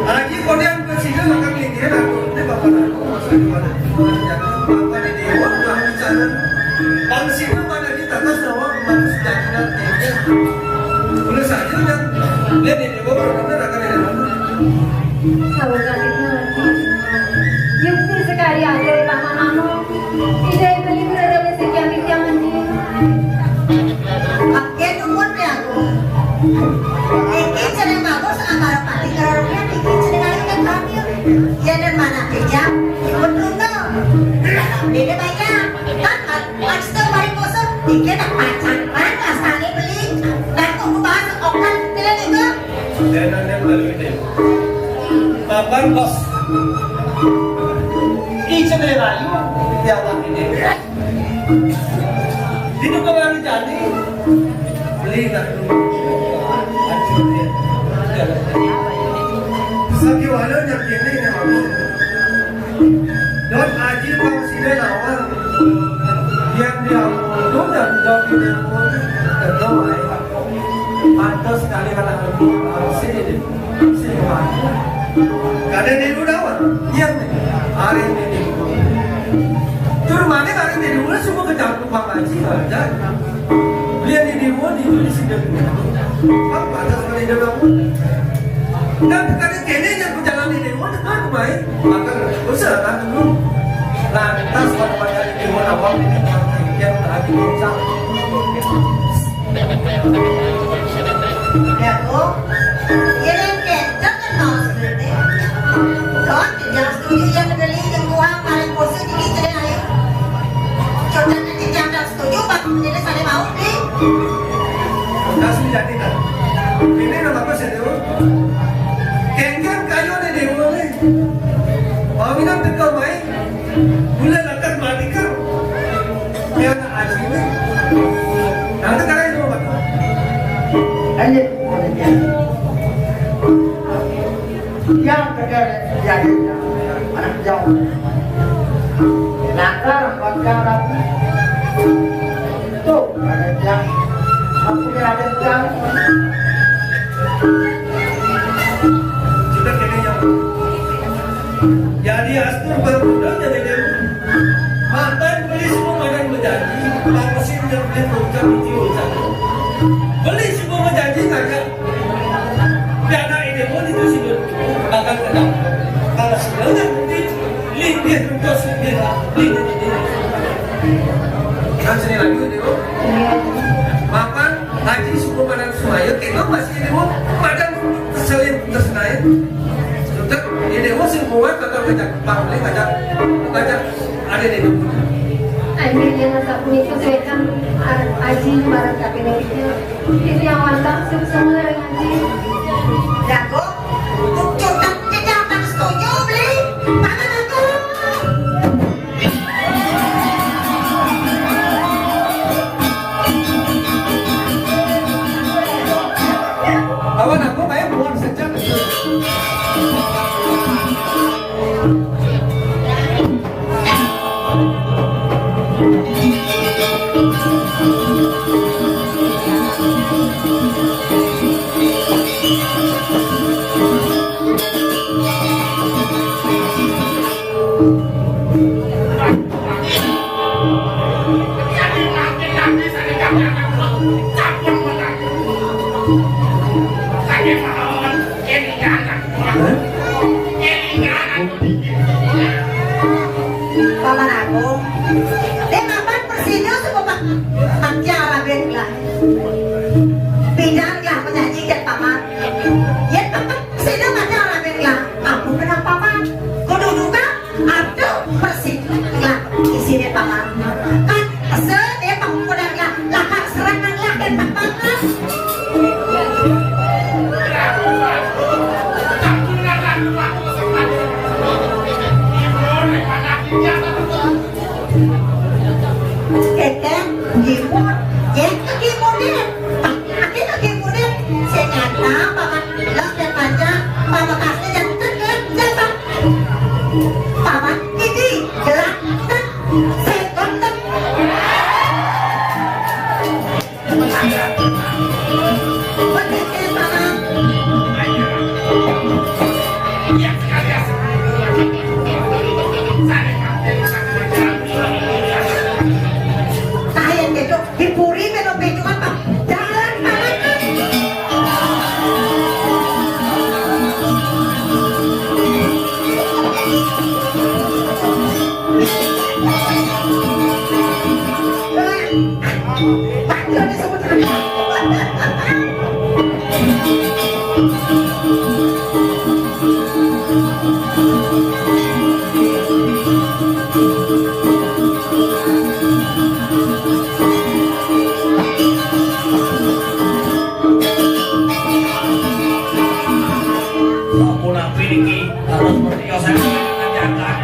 Lagi kemudian ke sini, makan ini, aku ini bapak aku masa di mana? Bapak di dewa, udah bicara. Bang sini mana di tata sawah, mana sejatinya tinggi. Boleh saja, kan? Dia di dewa, baru benar akan di dewa. Saudara kita, yukti sekali aja di paman anu. Ide beli berada di sekian tiang anjing. Oke, tunggu ya. Iki jeneng bagus, amar pati karo rupiah, iki jeneng ayu kan hamil. Ya, dan mana kerja? Ikut tunggal. Beda bayar. Kan, kan, pas itu paling kosong, iki tak pacaran, rasanya beli. Nah, tunggu bahas okan, pilih itu. Dan ada beli ini. Bapak bos. Iki jeneng ayu, ya, Pak, ini. Hidup kembali jadi beli dah dulu. Sakiwala yang kini ni aku. Don Haji Bang Sida Lawang. Yang dia untung dan tidak kini pun. Kedua, eh. Pantas sekali kalau aku harus ini. Kada niru lawan. Iya, hari ini niru. Tur mana hari niru, semua kejangkau Bang Haji aja. Dia niru, niru di sini. Apa ada sekali dia bangun? Dan kali kene yang berjalan niru, tekan main. Maka, usah lah dulu. Lantas pada pada niru lawan ini, yang tadi bocah. Ya, oh. Ini kan jangan mau sebenarnya. Don, yang setuju, yang beli, yang buang, paling khusus ini jadi ayo. Coba nanti yang tak setuju, Pak, jadi saling mau beli. Kasih jadi kan. Ini nama apa sih, Dewa? Kengkeng kayu nih, Dewa nih. Mau minum dekat baik. Bulan akan mati kan? Ya, asli. Nanti kalian mau apa? Lanjut. Yang kerja jadi anak jauh. Nakal, bakal, tuh, ada yang Raden Kang. Jadi astur baru udah jadi dia. Mantan beli semua mantan berjanji, batasin yang beli ucap itu ucap. Beli semua berjanji ngajak. Piana ini pun itu sih bakal kenal. Kalau sudah nanti, linggih terus linggih, linggih. Kan sini lagi, Bu. Iya. Mapan, ngaji suku padan Sumayo, kita masih ini, Bu. Padan selin tersenai. Tetap ini, Bu, sing kuat, tetap ngajak, Pak, boleh ngajak, ngajak, ada di, Bu. Amin, ya, masa pun itu saya kan, ah, aji, marang kabinetnya. Ini yang mantap, semua ngaji. Jago, untuk tak, kita akan setuju, beli. Mana aku? Lawan aku kayak buang sejak. Paman Agung, dek paman prasida suba pa-, pacang rabi gelah. Pidan gelah manyajikan paman. Yén paman prasida pacang rabi gelah, ampun kenal paman. Kudu duka, aduh, prasida gelah isiné paman. Kan, sedih paman kudu gelah, lakar serangan lah dek paman. Kékéng, gimut, yén gimut dé, pakai gimut dé, sing nyata, paman, lah, dan panjang, paman, kasih, dan, dan, dan, dan, paman, ini, gelap, dan, sekon, dan. Sapunapi niki harus pertios saking ajakan.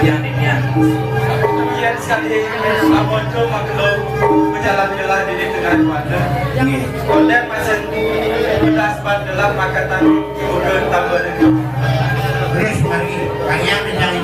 Iya, iya. Iya, sekali, amun tuh maklum, berjalan-jalan di tengah Juanda. Nggih. Konten masih pedas bandelan makatan juga tambah lagi. Terus, mari, kalian mencari.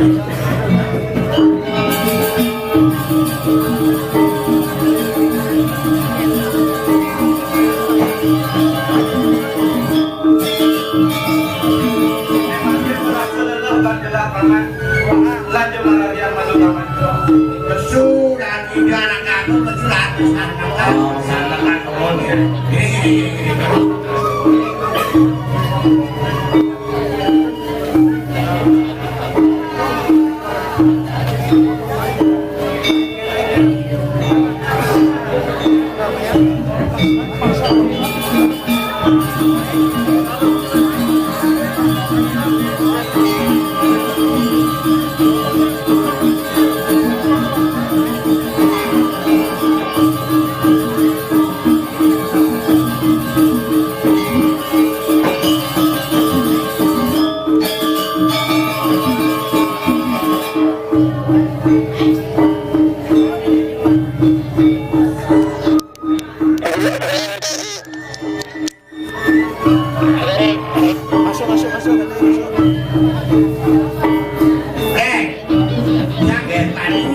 Sudah tidak akan berjuang. Masuk, masuk, masuk, masuk. Eh, jangan panik.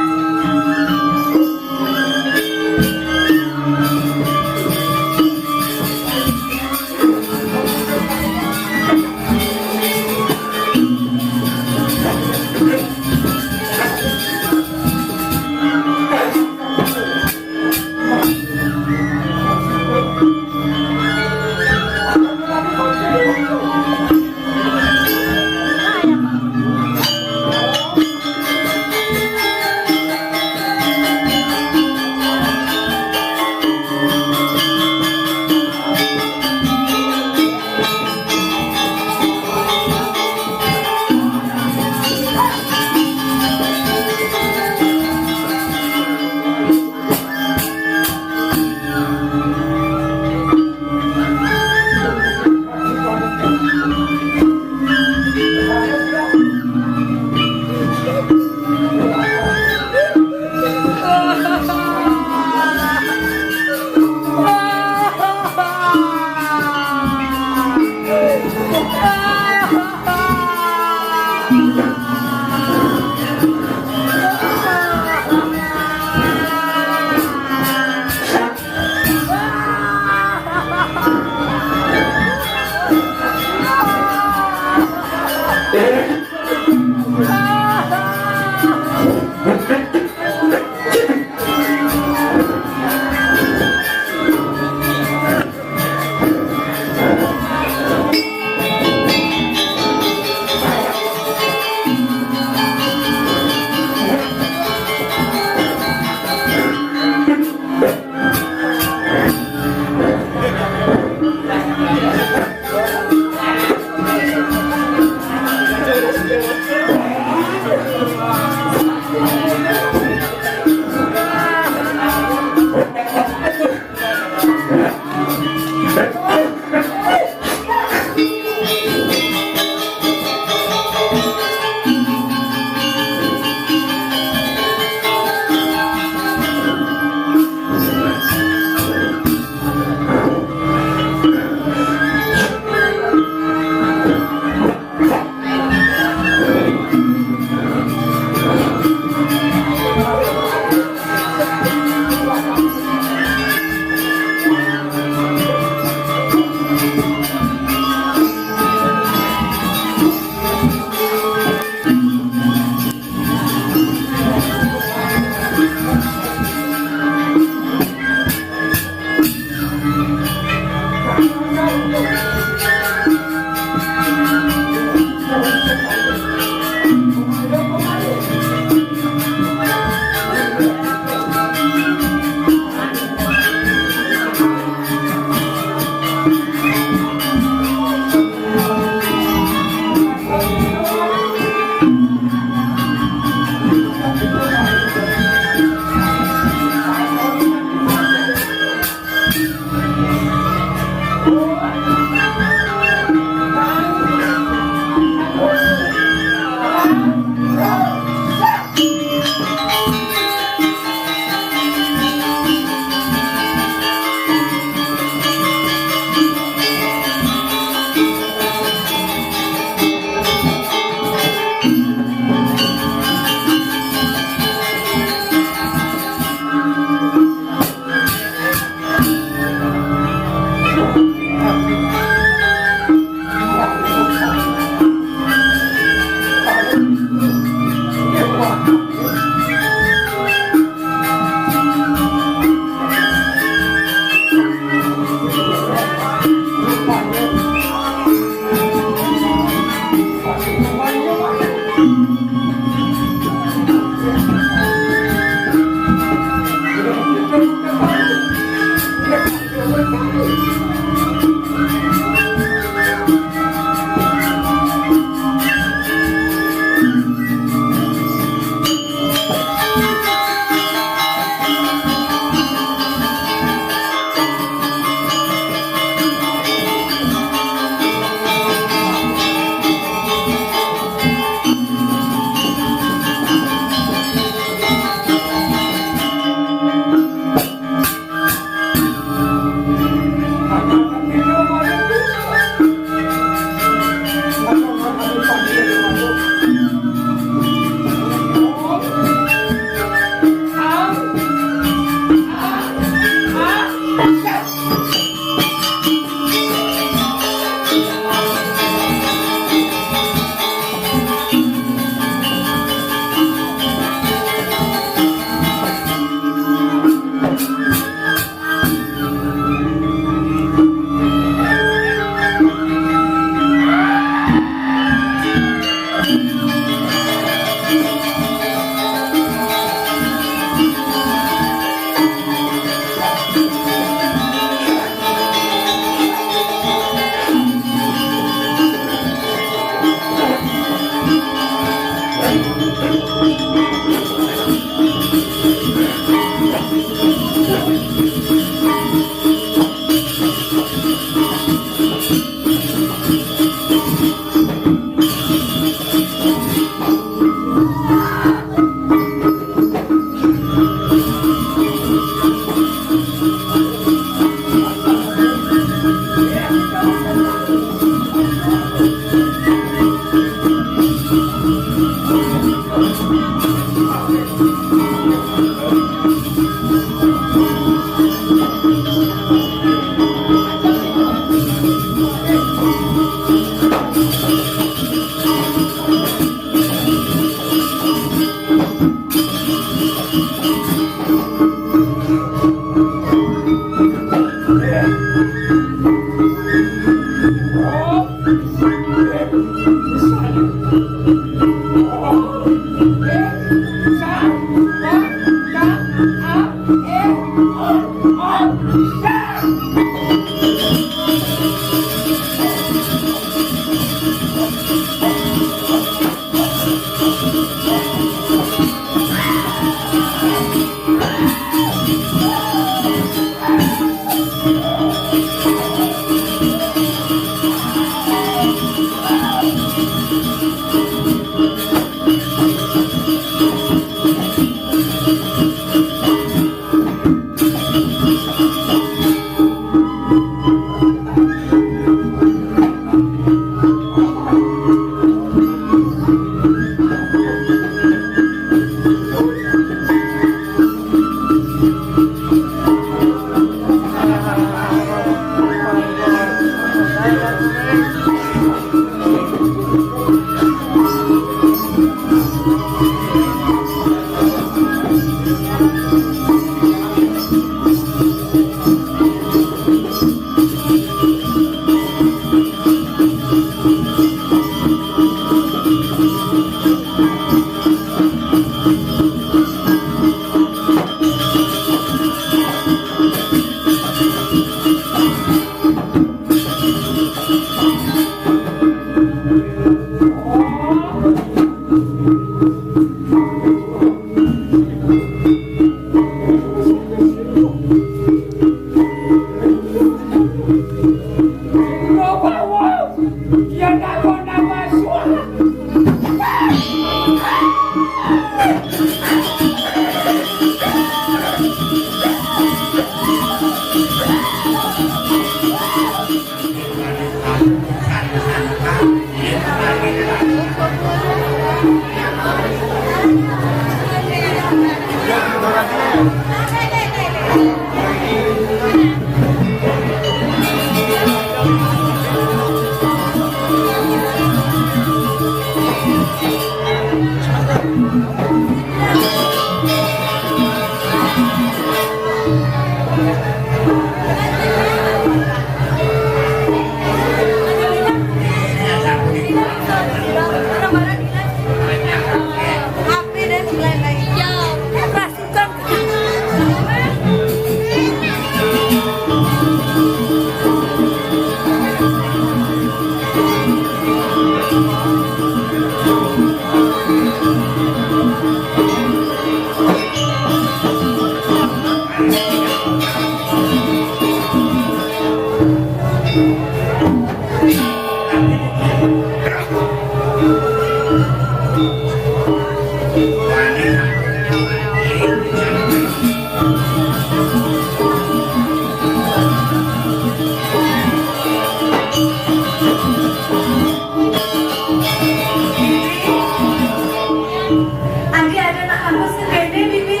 Andi ada nak kamu sekene, Bibi?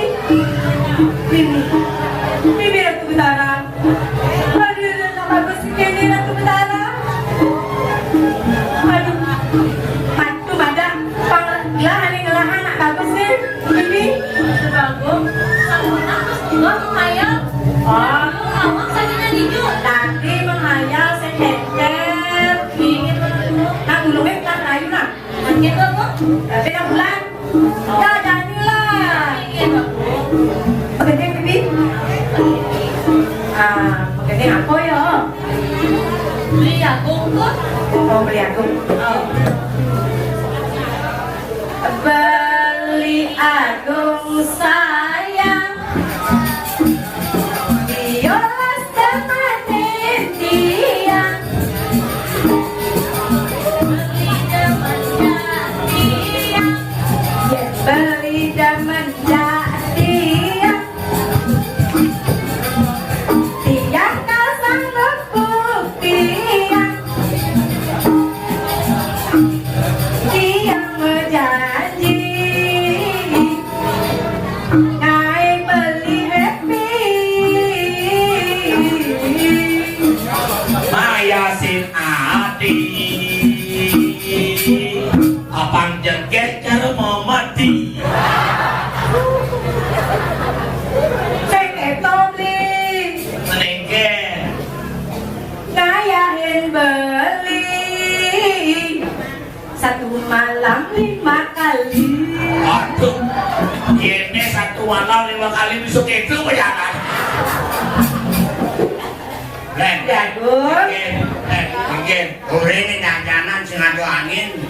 Bibi, Bibi Ratu Betara. Aduh, ada nak kamu sekene, Ratu Betara. Aduh, patu pada pang lah, ane ngelahan nak kamu sih, Bibi. Bagus, sampurna, terus juga menghayal. Oh. Awak sakitnya di. Tadi menghayal, saya cecer. Ini, nak dulu, eh, tak rayu, nak. Sakit apa? Tapi nak bulan. Ya, jadilah. Iya, Pak. Pekerjaan, Bibi? Ah, pekerjaan apa ya? Beli jagung tu. Oh, beli jagung. Oh. Beli jagung sayang. Biolas temanin tiang. Beli demen jak tiang. Ya, beli demen jak tiang. Tiang kasang lembut tiang. Tiang bejanji. Ngai beli happy. Maya sin ati. Apang jengkeh cara mau mati. Sing eto beli. Menengke. Ngayahin beli. Satu malam lima kali. Aduh, yene satu malam lima kali bisa gitu bayangan. Len. Jago. Mungkin, eh, mungkin. Ora ini janganan sing ado angin.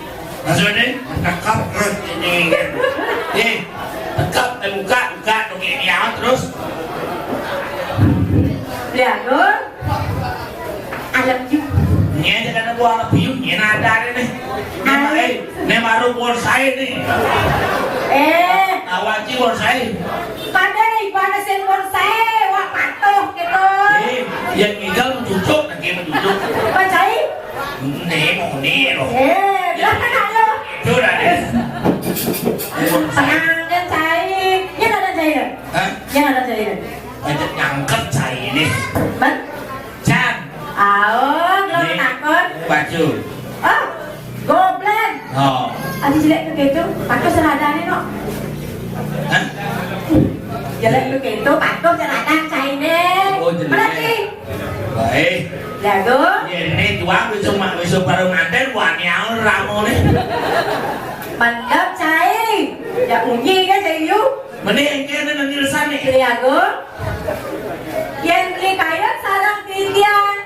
Maksudnya, tekap terus ini. Eh, tekap, eh, buka, buka, tuh kayak dia terus. Jago. I love you. Ini aja karena gua I love you, ini ada nih. Ini, eh, ini baru bonsai nih. Eh. Awaji bonsai. Pada nih, pada sen bonsai, wah patuh gitu. Eh, yang ngidal mencucuk, lagi mencucuk. Bonsai? Ini mau nih loh. Eh, belakang ayo. Sudah deh. Ini bonsai. Tenang kan, cai. Ini ada cai. Hah? Ini ada cai. Aja nyangkep cai ini. Ban? Can. Aon, lo. Nih, takon. Baju. Oh, goblin. Oh. Adi jelek ke gitu, patuh seradane no. Hah? Jelek ke gitu, patuh seradane caine. Oh, jelek. Berarti. Baik. Jago. Ya, ini tuang bisa mak bisa baru nganten wani aun ramone. Mantap cai. Ya unyi kan cai yu. Mending kene nang nilsane. Jago. Yen beli kayun sareng titiang.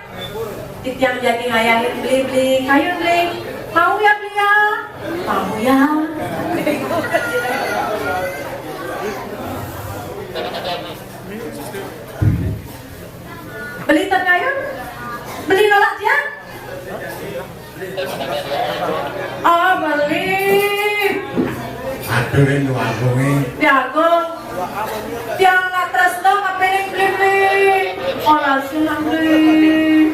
Titiang jani ngayahin beli-beli kayun, beli. Mau ya, beli ya? Mau ya. Beli terkayun? Beli nolak dia? Oh, beli. Aduh, ini warungnya. Jago. Tiang nak tresno kapining beli-beli. Ora seneng beli.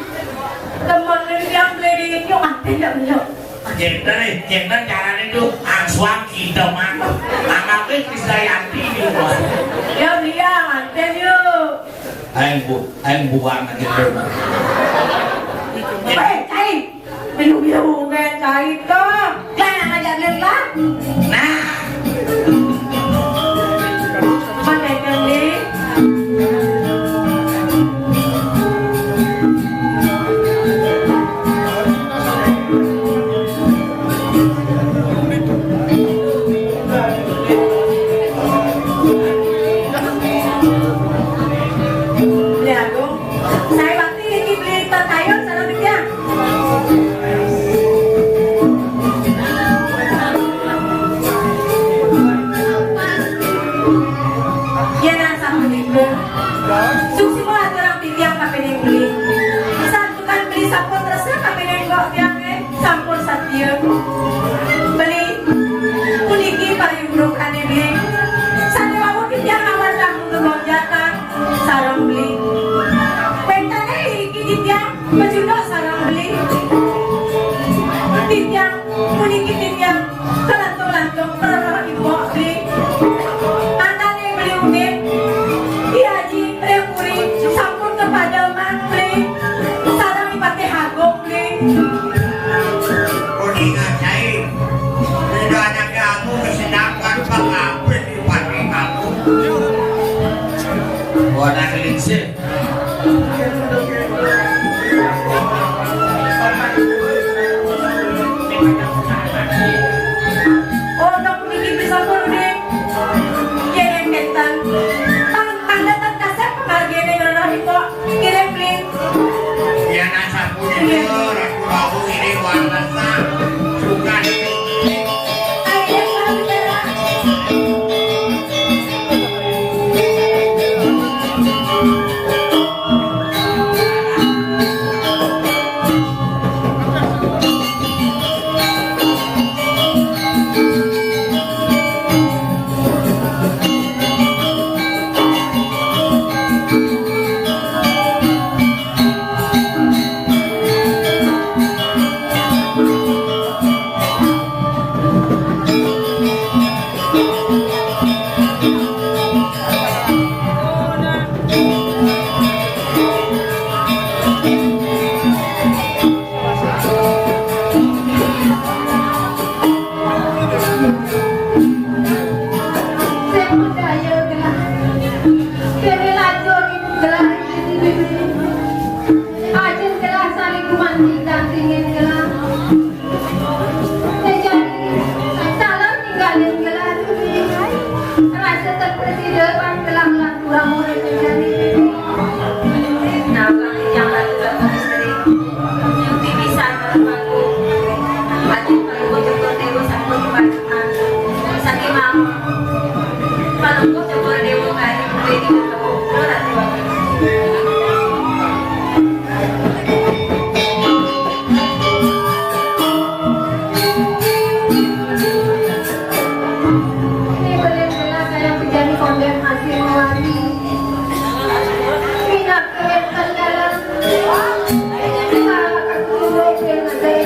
Temen tiang beli di nyuk ati ndak nyuk. Jenten, jenten carane tuh angsuang kita mah. Anaknya Krisdayanti juga. Ya, beli ya, manten yuk. Aing bu, aing buang aja dulu. Eh, cai. Biru-biru, cai tuh. Jangan aja bilang. Nah. Pakai kendi. Beli Agung, saya bakti Pacunduk sareng beli. Titiang puniki titiang kalantung-lantung para ibu beli. Mangdané beli Umin, I Aji Ring Puri sampun kapademan beli. Sareng I Patih Agung beli. Kuning ajaib. Beda anaknya aku kesendakan pengapit di Patih Agung. Warna kelingsir. Oh, nak bikin bisa pun deh. Ya, yang ketan. Tang, tang datang kasep penghargaan yang rendah itu. Kirim, Plin. Ya, nasa pun itu, Ratu Agung ini warna sang. Bukan. Ayo, Bang, bicara. Sing budaya gelah. Kene lajur gelah. Ajin gelah saling kumanti gantingin gelah. Tejani salam tinggalin gelah. Rasa terpesida pan gelah lan kurang murid tejani. Nah, yang lagi bapak istri. Yang pipisan baru bagus. Hati baru bocor dewa sampun kebajikan. Saking mau. Palungguh Cokor Dewa kali beli di Kota Bogor, Ratu Bagus. Ini beli gelah saya menjadi kondangan Sirmawati. Pindah ke dalam. Sekarang aku dulu dengan saya.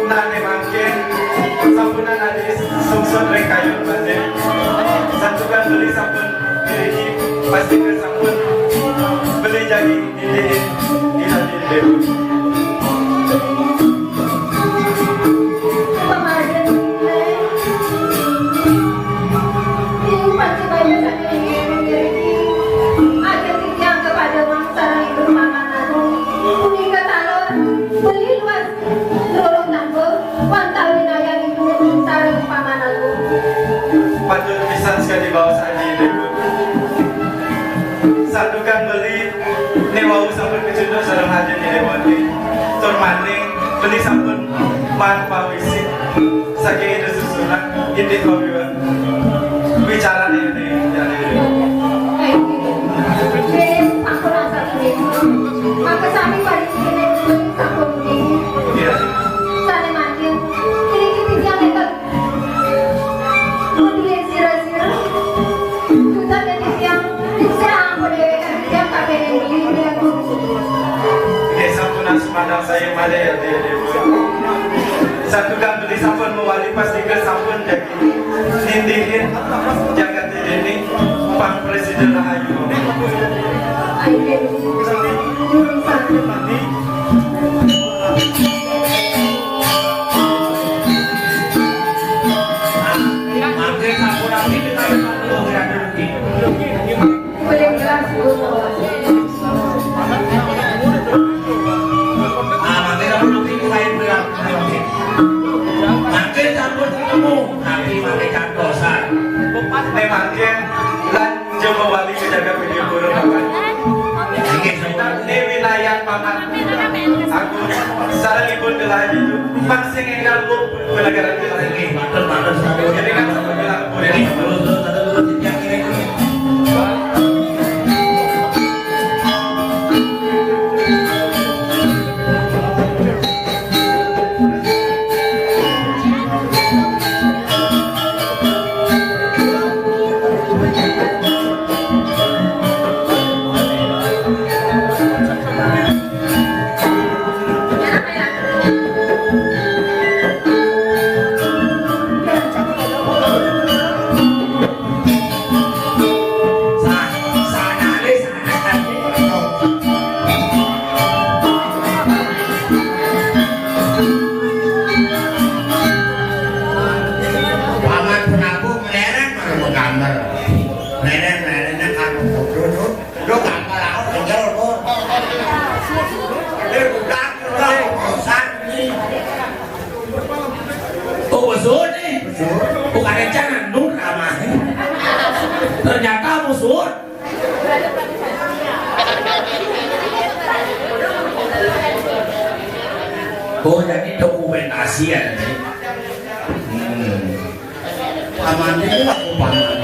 Nane mangkin, sampunang adi sungsut ring kayun basa. Santukan beli sampun ngriki, pastika sampun beli jagi nindih, nindih. Aja titiang kepada mangsa ring Paman Agung, punika taler beli luas Roro Tangga, wantah winayanipun sareng Paman Agung. Patut pisan sekadi baos Aji Dewa. Santukan beli, ne wau sampun kacunduk sareng Aji Dewati. Tur malih beli sampun maan pawisi saking Ida Susunan, indik pawiwa-, wicarane ning jane. Dene sampun asal dene. Maka sami paring sampun dene. Iya. Sane mangkin, niki titiang enten. Mudian sira-sira, sudah dadi tiang, sira ampun dewek tiang kabeh beli tiang. Nggih, sampun sumandang saya malih ya, Dewa. Santukan beli sampun mawali pastika sampun jagi nindihin jagat ini pang presiden rahayu. Ayo, Mangke sampun abdi kita ya, Pak. Inggih, sampun. Dewi Nayan Paman. Aku sarengipun Delahan Ijo. Pang sing enggal Bu, Belagaran Delahan. Inggih, matur, matur, sampun. Jadi kan sampun bilang Bu. Jadi, terus, terus, terus, terus, terus, terus. Paman Prabu mlereng karo menggambar. Mlereng-mlerengnya karo foto, tuh. Lo gambar aku tinggal, kok. Ini bukan, lo bosan ini. Oh, besut nih. Besut. Bukan rencana, nur namanya. Ternyata besut. Oh, jadi dokumentasi ya, nih. Hmm. Paman ini aku paman.